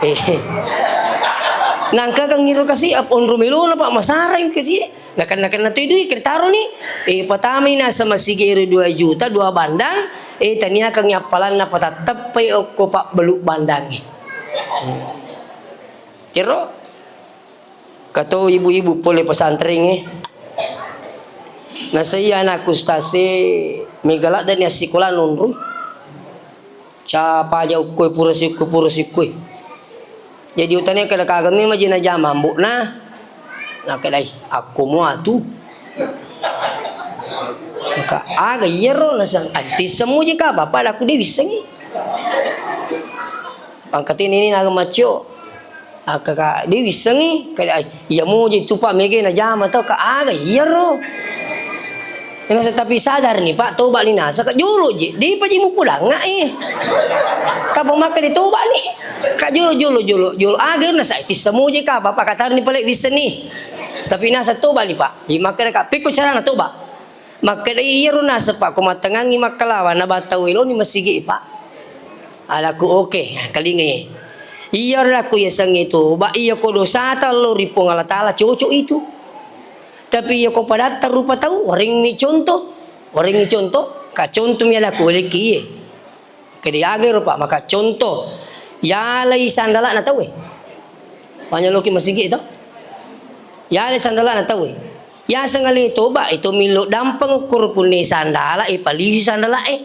Eh. Nangka kan ngiro kasi, ap-, onro melona, Pak, masara kasi. Nakenna-kenna tu dui, kira taro ni, eh, patamai naseng masigi ero dua juta, dua bandang, eh, taniakangngi appalanna patatteppai okko pabbelu bandangnge. Hmm. Kero, kato ibu-ibu pole pesantrengnge. Nasai anakku ustaz e, mega laddani assikola nonroi. Capa aja ukkoi pura siukkoi, pura siukkoi. Jadi utane kada kaga memang jena jama ambo'na. Nakedai, akko mua tu. Maka aga iyaro nasang, anti semua je ka, bapak aku de wissengi. Pangkatini ini naga macio. Akkaka, de wissengi, kada, ai, iya moje tu, Pak, mega najama tau, ka aga iyaro. Nasa tapi sadar ni, Pak, toba ni nasa, ka jolo je, de pa je mupudangnga, eh. Ka pemaka de toba ni. Ka jolo, jolo, jolo, jolo. Aga nasa tissa moje ka, Bapak, katar ni pale wisseng ni. Tapi nasa toba ni, Pak. Jadi maka ka, pekko carana toba. Makkeda, "Iyaro naseng, Pak, ko mattengngangngi makkalawa, nabattau eloni masigi, Pak." Alaku, "Oke, kalingai." Iyaro nakku yasengnge toba, iya ko dosata lao ri Puang Allah Taala, cocok itu. Tapi iya ko padatta rupa tau, warengngi contoh. Warengngi contoh, ka contoh mi alaku, walekki iye. Kede aga ero, Pak, maka contoh, yalai sandala'na tauwe. Panyoloki masigi to? Yalai sandala'na tauwe. Yaseng ale toba, itu millo dampeng ukkuru punne sandala, e, palisi sandala, e.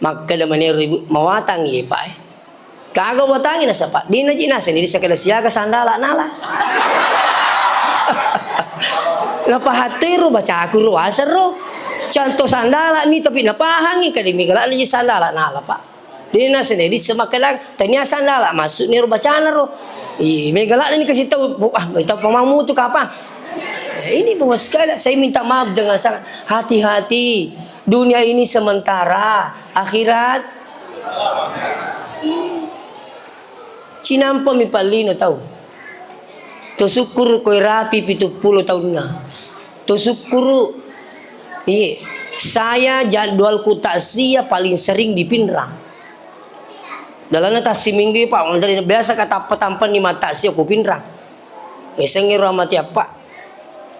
Makkeda manero ibu, mawatang iye, Pak, e. Kaga watangi nasaba, dina ji naseng, disa keda siaga sandala nala. Napahattero bacaku ro, aseng ro. Contoh sandala mi, tapi napahangi, kade migala'na ji sandala nala, Pak. Dena sendiri semakkeda, tania sandala, maksudnya ro bacana ro. Ih, mega ladde ni kasih tahu, ah, minta pamamu tu kapang. Eh, ini bawa sekali, saya minta maaf dengan sangat hati-hati. Dunia ini sementara, akhirat. Cinampa mi pallino tau. To sukkuru koi rapi pitu pulo taunna. To sukkuru, iye, saya jadwalku takziah paling sering di Pinrang. Dalanna tassiminggu, Pak, biasa katappa-tampanni mattakziah ku Pinrang. Esengngero amati appa.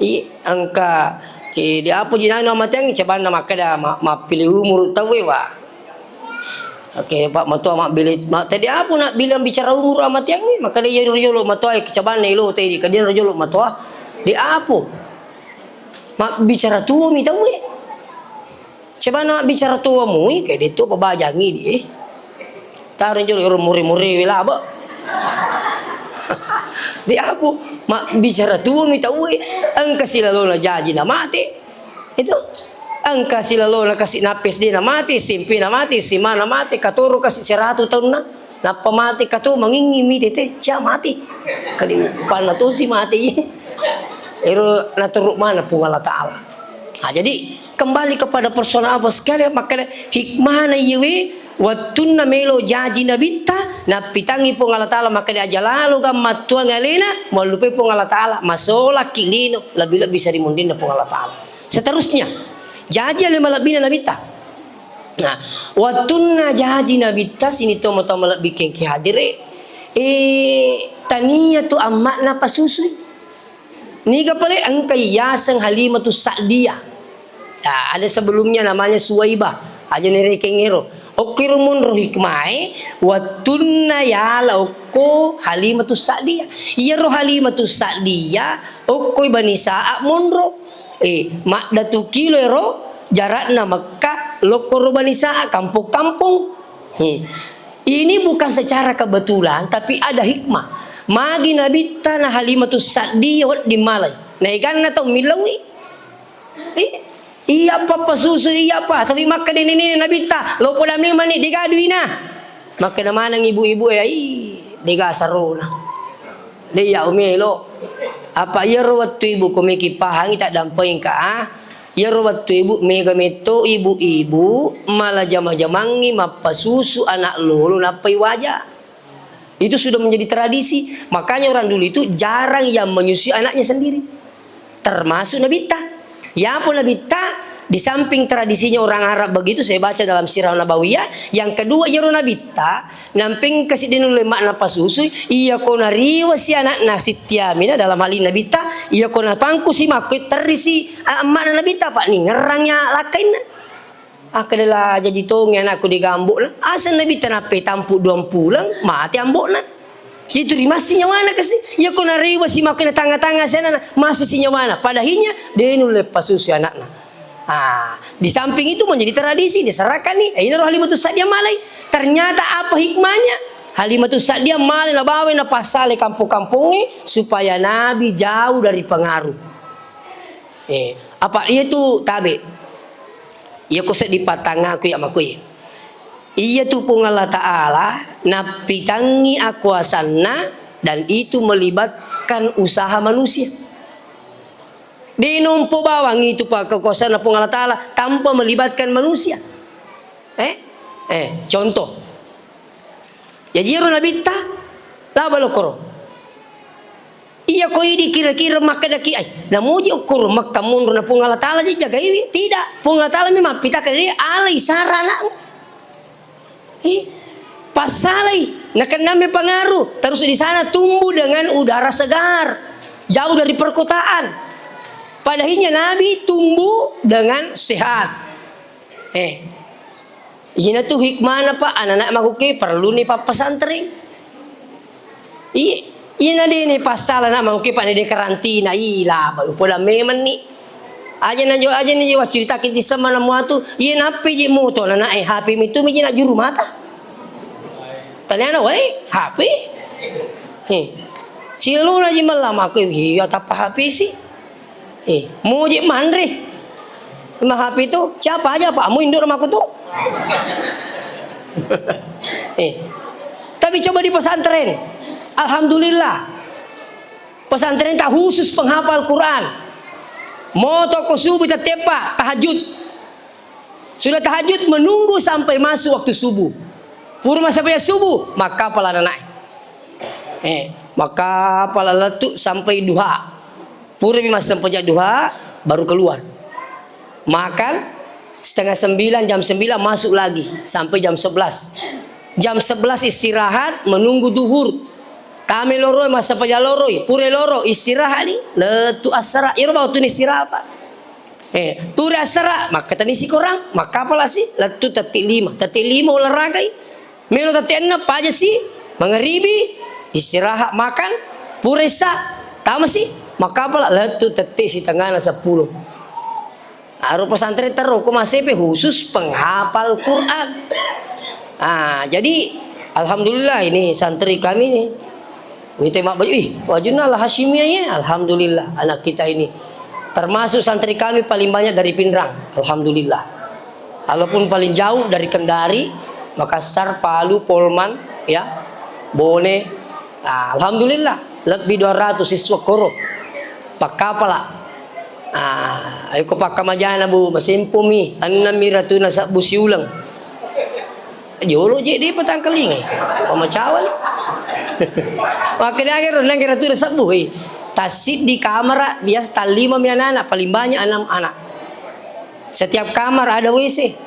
I, engka, eh, di apa jinano amatiangngi, cabanna makkeda ma-, mappili umuru tauwe, wa. Oke, Pak, matoa mabbili, ma-, tadi apa nak bilang bicara umuru amatiangngi? Makkeda iya jolo matoa, eh, cabanna elo tadi, kadia jolo matoa. Di apa? Mabbicara tuo mi tauwe. Coba na bicara tuo mui, kayak dia tuo pabajangi di, eh. Taruh jolo ero more-more wela, Pak. Di apa? Mabbicara tuo mi tauwe. Engka silalona jaji na mate. Itu. Engka silalona kasi nappes de na mate, S M P na mate, S M A na mate, katoro kasi seratu taunna. Nappa mate kato mangingi mi tete, cia mate. Kali panna tosi mate, iye. Ero naturu mana Puang Allah Ta'ala. Nah, jadi kembali kepada personal apa sekali, makanya hikmahna iyewe, wattunna melo jaji nabitta, nappitangi Puang Allah Ta'ala, makanya aja lalo gammattuang alena, mallupai Puang Allah Ta'ala, masola kilino, lebih-lebih sari mundinna Puang Allah Ta'ala. Seterusnya, jaji ale malebbina nabitta. Nah, wattunna jaji nabitta sini to matoa malebbi kengki hadire, eh, tania tu amma'na pasusui. Niga pale engka yaseng Halimatu Sa'diyah. Nah, ada sebelumnya namanya Suwaibah. Aja nerekeng ero. Okkiro monro hikmae, wattunna yala okko Halimatu Sa'diyah. Iyaro Halimatu Sa'diyah, okkoi Bani Sa'ad monro. Eh, maddatu kilo ero jarakna Mekka, lokkoro Bani Sa'ad, kampong-kampong. Hmm. Ini bukan secara kebetulan, tapi ada hikmah. Magi nabitta na Halimatu Sa'diyah wedding malai. Naeganna tau millaui. Eh, iya apa pasusu, iya apa. Tapi makka dene-nene nabitta, lo poda memang ni degaduina. Makkeda maneng ibu-ibu e, "Ai, dega sarona. De ya umelo." Apa iyaro wettu ibu ko meki pahangi taddampengka, ah. Iyaro wettu ibu mega metto ibu-ibu mala jama-jamangi mappasusu anak lolo nappai waja. Itu sudah menjadi tradisi. Makanya orang dulu itu jarang yang menyusui anaknya sendiri. Termasuk Nabitta. Yapo Nabitta, di samping tradisinya orang Arab begitu, saya baca dalam Sirah Nabawiyah, yang kedua, iyaro Nabitta, nampeng kasi de nulle makna pasusui, iya ko nariwa si anakna sittiamina, dalam hal ini Nabitta, iya ko napangku si makko terri si, a, makna Nabitta, Pak, ni ngerrangnya lakkainna. Akkeda la jaji tongi anakku de ga ambo'na. Aseng Nabitta nappetampu duang pulang, mate ambo'na. Itu rimassi nyawana kasi. Iya ko narewa si makko na tanga-tanga si anakna, masih si nyawana. Padahinya, de nulle pasusu anakna. Ah, di samping itu menjadi tradisi, diserahkan ni. Eh, inaro Halimatus Sa'diyah malai. Ternyata apa hikmahnya? Halimatus Sa'diyah malai nabawa na pasale kampong-kampongnge supaya Nabi jauh dari pengaruh. Eh, apa iya tu tabe? Iya ko seddi pattangaku iya makoi. Iya tu Puang Allah Ta'ala nappitangi akuasanna dan itu melibatkan usaha manusia. Denompo bawang itu pa kekuasaanna Puang Allah Ta'ala tanpa melibatkan manusia. Eh? Eh, contoh. Jaji ero Nabitta, laba lokoro. Ko idi kira-kira makkedaki, "Ai, namuji ukkuru Mekka munro na Puang Allah Taala ji jagaiwi." Tidak, Puang Allah Taala memang mappitaka, "Dé, alai sara anakmu." Ih, passalai, nakennami pengaruh, terus di sana tumbuh dengan udara segar, jauh dari perkotaan. Padahalnya Nabi tumbuh dengan sehat. Eh, iyana tu hikmana, Pak, anak-anak makuke perlu ni pappesantreng. Iya, iyana dé ni passala na makuke, Pak, ni dé karantina, ih, laba, upoda memang ni. Aja na jo, aja ni jo wacciritaki ti semana muatu, iya nappi ji moto na, na, eh, H P mitu mi ji na juru mata. Taniana, wai, H P? Heh. Siluna ji mella makuke, iya tappa H P si. Eh, moje manre. Mahapi tu, siapa aja, Pak? Amu induk rumahku tu. Eh, tapi coba di pesantren. Alhamdulillah. Pesantren tak khusus penghafal Quran. Moto ko subuh tettepa tahajud. Sudah tahajud menunggu sampai masuk waktu subuh. Pura masa paya subuh, maka pala nanae. Eh, maka pala lettu sampai duha. Purami massempajang duha, baru keluar. Makan, setengah sembilan, jam sembilan masuk lagi, sampai jam sebelas. Jam sebelas istirahat, menunggu duhur. Tame loroi, massempajang loroi, pura loro, istirahat ni, lettu assara. Iyaro bawang tu istirahat, Pak. Eh, turi assara, makkatani sikorang, makkapala si, lettu tetti lima. Tetti lima olahragai, Melo tette enneng, pajasi, mangaribi, istirahat makan, pura issa, tamasi, makkapala, lettu tette sitengana seppulo. Aro pesantren terro, ko masepe khusus penghafal Quran. Ah, jadi, alhamdulillah ini santri kami nih. Wite mabbaju, ih, bajunna Al Hasyimiyah ya, alhamdulillah, anak kita ini. Termasuk santri kami paling banyak dari Pinrang, alhamdulillah. Walaupun paling jauh dari Kendari, Makassar, Palu, Polman, ya, Bone. Ah, alhamdulillah, lebbi dua ratus siswa koro. Pakkapala. Ah, ayo ko pakkamajana, Bu, masempomi, enneng mi ratuna sabbu siuleng. Jolo je de patangkalingai. Pamacawan. Makkedagero, enneng ratuna sabbu, eh. Tassiddi kamara, biasa tallima mi anak-anak, paling banyak enam anak. Setiap kamar ada W C.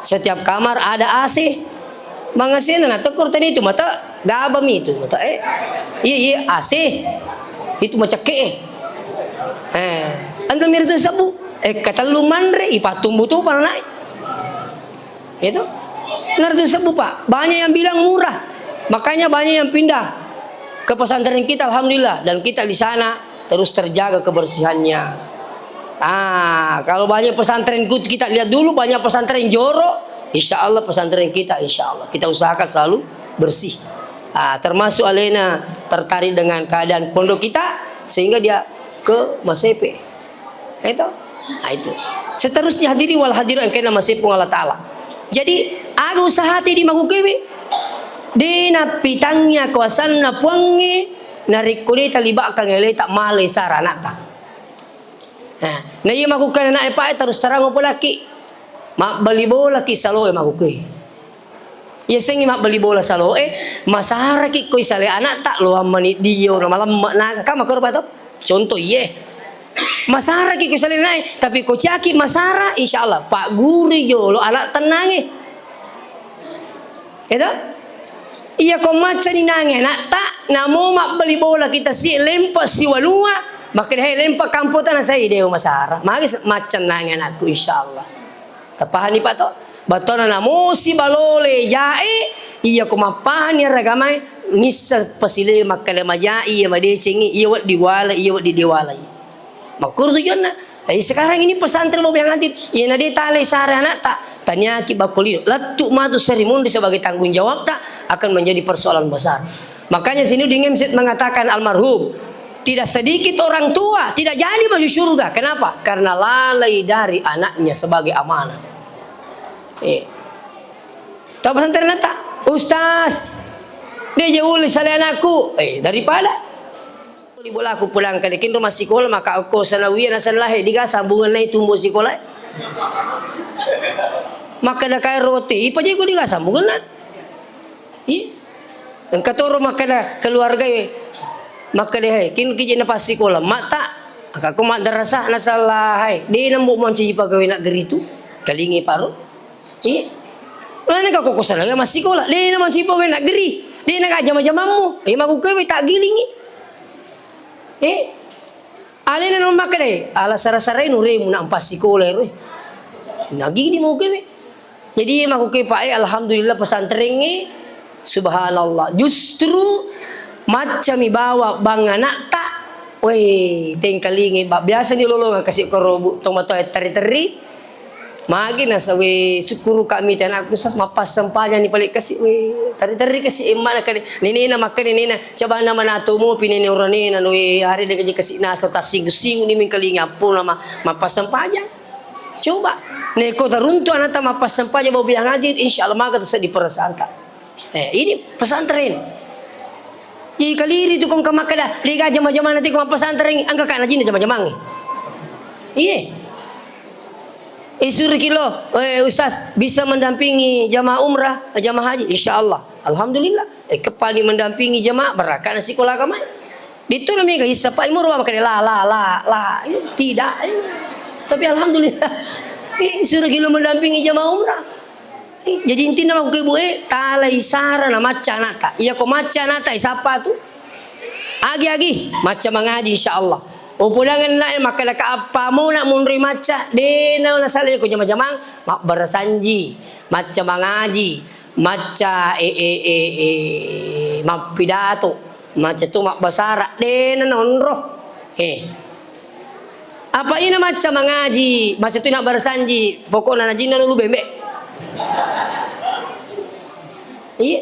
Setiap kamar ada A C. Mangasena na tokkor tani itu mata gaba mi itu mata, eh. Iya, iya, A C. Itu macakke, eh. Eh, anda mira tu sabu. Eh, katellu manre, ipatumbu tu pala naik. Itu. Ngerti sabu, Pak. Banyak yang bilang murah. Makanya banyak yang pindah ke pesantren kita, alhamdulillah. Dan kita di sana terus terjaga kebersihannya. Ah, kalau banyak pesantren kut-, kita lihat dulu, banyak pesantren jorok, insya Allah pesantren kita, insya Allah kita usahakan selalu bersih. Ah, termasuk alena tertarik dengan keadaan pondok kita, sehingga dia ke Masepe. Itu. Nah, itu. Seterusnya hadiri wal hadirat yang kena Masepe Allah Ta'ala. Jadi, aga usahate di makukewe, de napitangnya kuasanna Puangnge, narekko de talibakkang eleta male sara anakta. Nah, na iya makkukkuwe ana'e, Pak, terus terang upolaki. Mabbali bolaki saloe makkukkuwe. Iya sengngi mabbali bola saloe, masaraki koi sale anakta, loang mani dio na malemme naga. Kan makkoro, Pak, to? Contoh iye. Masaraki koi sale ana'e, tapi ko ciaki masara, insya Allah, Pak Guru jolo anak tennange. Edo? Iya ko maccani nange anakta, namo mabbali bola kita si lempa siwanua, makkeda, "He, lempa kampota na sai dewa masara." Magi se-, macca nange anakku, insyaallah. Tapahani, Pak, to? Batona namo si balole jae, iya ko mappahani aragamae, nissa pasile makkeda majai, iya madecengi, iya weddi wala, iya weddi dewalai. Makkuro tujuanna. Eh, sekarang ini pesantren mau yang hadir. Iya, na de tale sare anakta, taniaki bakko lino. Lettu matu Seri Munri sebagai tanggung jawabta akan menjadi persoalan besar. Makanya Zainuddin M Z mengatakan almarhum, tidak sedikit orang tua tidak jadi masuk surga. Kenapa? Karena lalai dari anaknya sebagai amanah. Eh. Tahu pesantren tak? Ustaz, dia jauh sale anakku. Eh, daripada Li bolaku pulang kade kinro massikola, maka okko sanawiyah naseng lahe, diga sambungenna itu mbo sikola. Makkeda kae roti, ipajeko diga sambungenna. Iya. Engka toro makkeda keluarga e, Makkeda, "Hai, kin kiji na passikola, matta, akakko madrasah na salah, hai. De' na mbo mancaji pegawai negeri tu, kalingi paro." Iya. Lani ka koko sana massikola, de' na mancaji pegawai negeri, de' na ka jama-jamammu. Iya, makukewe tak gilingi. Eh. Alena no makkeda, "Ala sara-sarai nuremu na passikola ero." Nagili mau kewe. Jadi, iya, makkuke, Pak, eh, alhamdulillah, pesantrengnge, subhanallah. Justru maccami bawa bang anakta, weh, tengkalingi, ba-, biasa ni lolongang kasi koro bu-, tomatoa terri-terri. Magi nasawe, sukkuruka mita anakku, Ustaz, mappassempajang ni pale kasi, weh, terri-terri kasi, eh, mana kade, nenena makkeda nenena, coba nama natomo pi nene uranena, no, eh, hari de gaji kasi nasa, tassinggu-singgu ni mengkalingi, ampun nama, mappassempajang. Coba, neko taruntu anakta mappassempajang, bau biang hadir, insya Allah maka terjadi perasaanta. Eh, ini pesantren. Jadi kaliri tu kong kamakkeda, de' ga jama-jamang nanti kong pesantren, engka ka najinna jama-jamang. Iye. Isuruki lo, eh, Ustaz, bisa mendampingi jamaah umrah, jamaah haji? Insya Allah. Alhamdulillah. Eh, kepani mendampingi jamaah, berangkat na sikola agama. Dituna mega hissa, Pak, imuru apa kene? La, la, la, la. Tidak. Tapi alhamdulillah. Eh, suruh kilo mendampingi jamaah umrah. Eh, jadi intinya makkuke bu, eh, talai sara na macca anakta. Iya ko macca anakta, eh, sapa tu? Agi-agi, macca mangaji, insya Allah. Upodangenna, eh, makkeda ka apa mau nak munri macca, de' na nasala ko jama-jamang, mabbarasanji, macca mangaji, macca, eh, eh, eh, eh, mappidato, macca tu mabbasara, de' na nonro. Eh. Apa ina macca mangaji, macca tu na barasanji, pokokna najinna lulu bembe. Iya.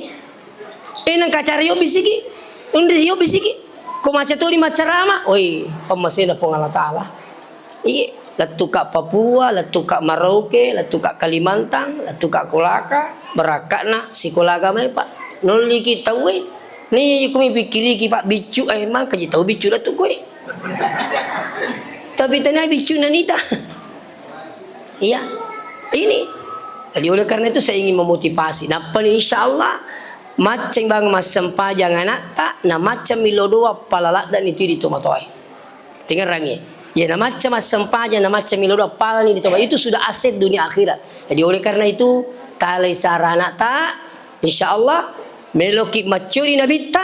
Eh, nang kacara yo bisiki, unri yo bisiki. Ko macca tu di maccarama, oi, pemmasena Puang Allah Ta'ala. Iya, lettuka Papua, lettuka Merauke, lettuka Kalimantan, lettuka Kolaka, berakka'na sikola agama, Pak. Nolliki tauwe. Ni kumi pikiriki, Pak, biccu, eh, mangkaji tau biccu lettu koe. Tapi tania biccu nanita. Iya. Ini. Jadi oleh karena itu saya ingin memotivasi. Nappani insya Allah macceng bang massempajang anakta, na macceng milo doa pala ladda ni tu di tomatoae. Tingerangi. Ya, na macca massempajang, na macca milo doa, palani di toba. Itu sudah aset dunia akhirat. Jadi, oleh karena itu, talai sara anakta, insya Allah, meloki maccuri nabitta,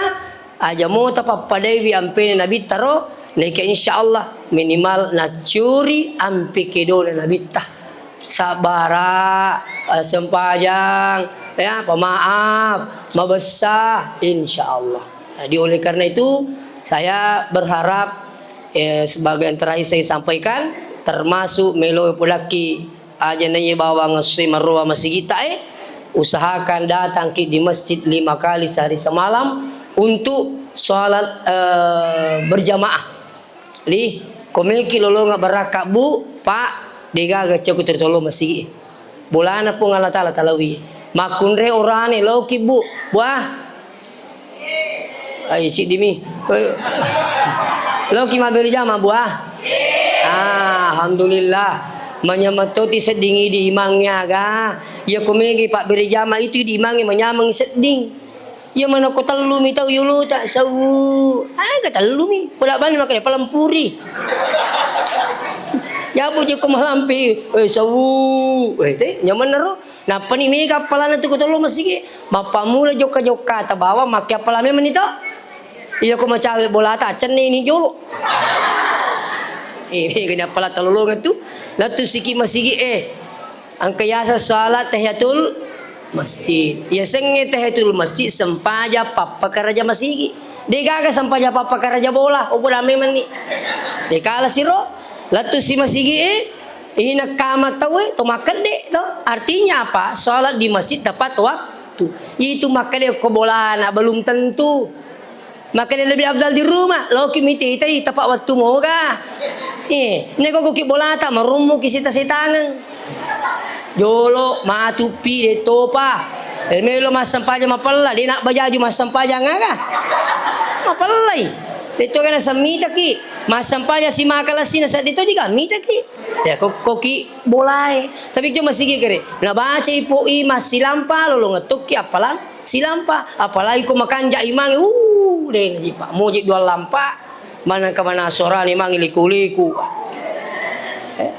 aja mota pappadaiwi ampena nabitta ro, naika insya Allah, minimal naccuri ampe kedona nabitta. Sabbara, eh, sempajang, ya, pemaaf, mabessa, insya Allah. Jadi, oleh karena itu, saya berharap, eh, sebagai yang terakhir saya sampaikan, termasuk melo polakki aja naiya bawang esso maroa masigitta, eh, usahakan datangki di masjid lima kali sehari semalam untuk sholat, eh, berjamaah. Jadi, ko meki lolonga barakka, Bu, Pak, degaga cokku tertolong masigi. Bolana Puang Allah Ta'ala talawi. Makkunrai orane, laoki, Bu. Buah. Ai, ciddimi. Eh. Laoki mabbere jama, Buah. Ah, alhamdulillah. Manyameng toti sedding idi imangnya ga. Iya ko megi pabbere jama itu idi imangnge manyameng sedding. Iya manakko tellumi tau yolota, sawu. Aga tellumi, pula bani makkeda palempuri. Yabu je ko malampe, eh, sawu. Eh, te, nyamanna ro. Nappani mega appalana tu ko tellu masigi. Mappammula jokka-jokka ta bawang makke appala memang ni to. Iya ko macawe bolata, accenni ni jolo. Eh, mega ni appala talolongan tu. Lettu siki masigi, eh. Engka yaseng sholat tahiyatul masjid. Yasengnge tahiyatul masjid sempajang pappakaraja masigi. Degaga sempajang pappakaraja bola, obola memenni. Dekala siro, lettu si masigi e, ina kama tau e, to makkedde to. Artinya apa? Sholat di masjid tepat waktu. Itu makkedde ko bolana, belum tentu. Makkeda lebih afdal di rumah, loki mitetai tepat waktu moga. Eh, neko koki bolata, marummuki seta-setangeng. Jolo, matupi, de topa. Eh, melo massempajang mapella, de nak bajaju massempajang aga. Mapellai. De to kana semmitaki. Massempajang simaka lessina seddi to jiga mitaki. Ya, ko-, koki bolae. Tapi cuma sigi kere. Nabaca ipo i massilampa, lolong tokki appalang silampa. Apalagi ko makanja imange. Uh. Dé' naji, Pak. Muji dua lampa, manengka mana suarani mangi liku-liku. Eh,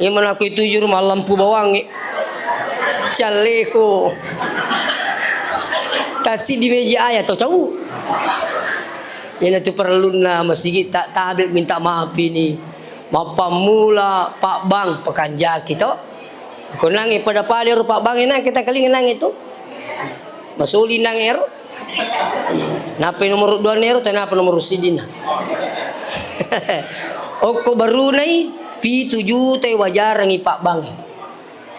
iya mana ku itu juru mallampu bawangngi. Calleku. Tasi di meja aya to cau. Iyanatu parellunna masigi ta-, tabe minta maaf ini. Mappammula Pak Bang, pakanjaki to. Ko nangnge pada-pada ero Pak Bang, nang kita keling nangnge tu. Masoli nangnge ero. Nappa nomor dua nero, tenapa nomor sidina. Okko barunai, pitu juta wajarangi Pak Bang.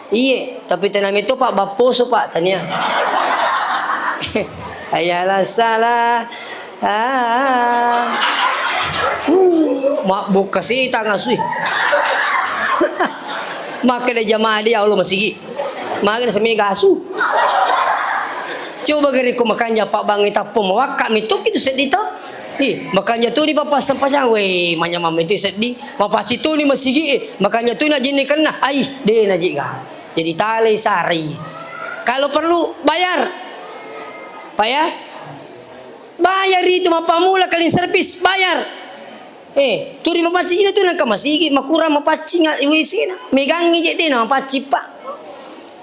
Iye, tapi tename to Pak Bapposo Pak tania. Ayalah salah. Ah. Uh, mabbuka sita ngasui. Makkeda jamaah dia Allah masigi. Makkeda semi gasu. Coba gari ko makanja Pak Bang tappo mawakka mi tu kitu seddi to. Ih, makanja tu di papa sempajang we manyamam itu seddi. Mapaci tu ni masigi e. Makanja tu na jinni kenna. Ai, de na jiga. Jadi talai sarai. Kalau perlu bayar. Pak ya? Bayar itu mappamula clean service, bayar. Eh, turi mapaccina tu nangka masigi, makurang mapaccing W C na. Megangi je de na mapaccing, Pak.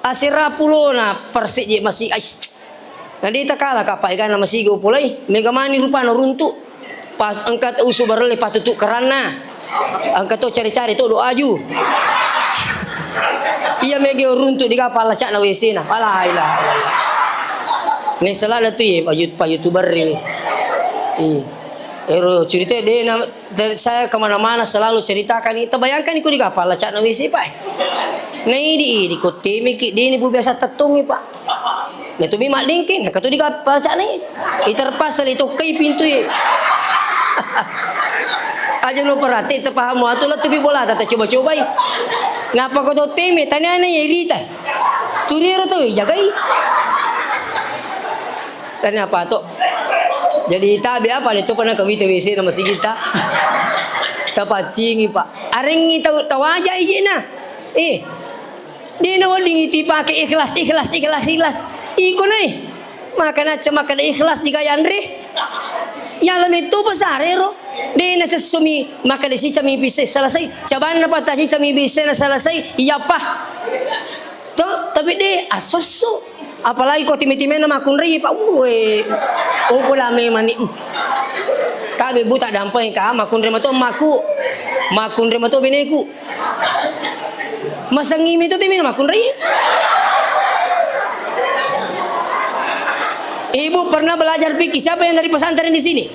Asera pulona persik je masigi. Ai. Na de takala ka Pak egana masigi upolai. Mega mani rupana runtu. Pas engka usu barelle patutu keranna. Engka to cari-cari to do aju. Iya mega runtu diga pallacakna W C na. La ilaha illallah. Ngeselana tu ye, pa yut-, pa youtuber ini. Iya. Ero cerita de na, de-, saya kemana-mana selalu ceritakan itu. Bayangkan iko diga pallacakna W C, Pak. Nah, idi, idi, ko temeki, de ni bu biasa tettongi, Pak. Nah, tu mi maddengke, nah, katu diga pallacakna. Iterpaksa le tokkai pintu e. Aja no perhati, tepaham atu lettu pi bola, tata coba-cobai. Napa ko to teme, taniana ye rita. Turiero to jagai. Tanya apa to? Jadi tabe apa le to pernah kawita W C na masigi ta? Tapaccingi, Pak. Arengi tau tawaja ijina. Eh. Dena wedding itu pake ikhlas, ikhlas, ikhlas, ikhlas. Iko nai. Maka naca maka de ikhlas di gaya anre. Ya lame to pasare ro. Dena sessomi maka de sicami bisa selesai. Cabanna pata sicami bisa na selesai. Iya pa. To, tapi de asosso. Apalagi ko time-timena makkunrai, Pak. Uwe. Oh, pula memang ni. Tabe buta dampai ka, makkunrai mato makku. Makkunrai mato beneku. Masengi mi tu time makkunrai. Ibu pernah belajar fikih. Siapa yang dari pesantren di sini?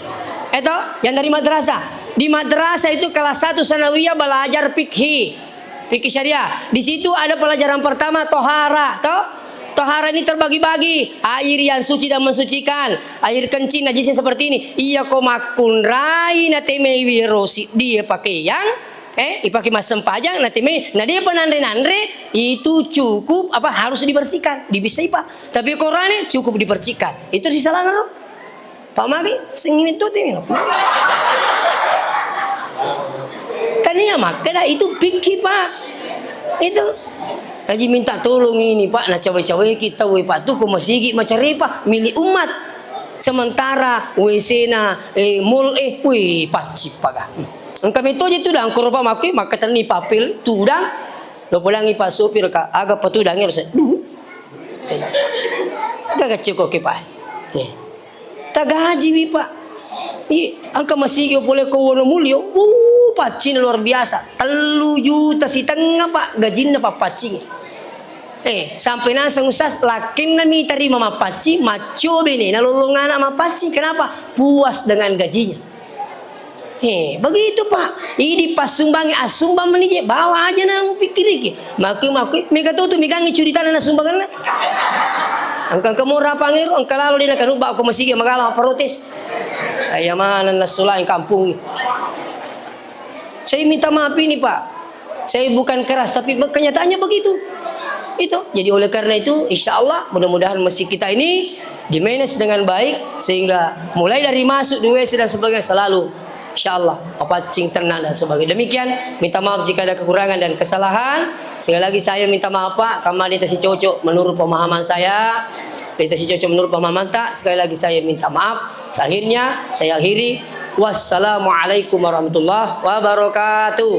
Eto, yang dari madrasah. Di madrasah itu kelas satu sanawiyah belajar fikih. Fikih syariah. Di situ ada pelajaran pertama, tohara, toh? Tohara ini terbagi-bagi. Air yang suci dan mensucikan. Air kencing, najisnya seperti ini. Iya ko makkunrai na temei wiro siddi pakeang. Eh, ipake massempajang, na temei. Na dia penanre-nanre, itu cukup, apa, harus dibersihkan. Dibissai, Pak. Tapi Qur'an cukup dibersihkan. Itu sisalana. Pak Magi, sengit tu tini. Tania makkeda itu fikih, Pak. Itu. Haji minta tolong ini, Pak, na cawe-cawe kita, we, Pak, tu ko masigi macarepa milik umat. Sementara W C na, eh, mall, eh, wih, pacci, Pak, ah. Engka metode tu dah, angkoro, Pak, makke, makka tenni papel, tudang. Lo pulangi Pak sopir, Kak, aga patudang, harus, duh. Eh. Gaga ceko ke, Pak. Eh. Tagajiwi, Pak. Iya, engka masigi pole ko Wonomulyo. Uh, paccing luar biasa. Tellu juta sitengnga, Pak, gajinna, Pak, paccing. Eh, sampai naseng Ustaz, lakkenna mi tarima mappaccing, macco bene, nalollong anak mappaccing. Kenapa? Puas dengan gajinya. Eh, begitu, Pak. Idi passumbang, assumbang meni je, bawa aja na mupikkiriki. Makui, makui, mega to tu megangi curitana na sumbanganna. Engka, engka mora pangero, engka lalo dena kanubba ko masigi magala protes. Iya maneng nassolai kampung. Saya minta maaf ini, Pak. Saya bukan keras, tapi me-, kenyataannya begitu. Itu. Jadi oleh karena itu, insya Allah, mudah-mudahan masjid kita ini di-manage dengan baik, sehingga mulai dari masuk di W C dan sebagainya selalu, insya Allah, mapaccing tenang dan sebagainya. Demikian, minta maaf jika ada kekurangan dan kesalahan. Sekali lagi saya minta maaf, Pak, kamma de tasi cocok menurut pemahaman saya. Kita sicoco menurut pemahamanta. Sekali lagi saya minta maaf. Akhirnya saya akhiri. Wassalamualaikum warahmatullahi wabarakatuh.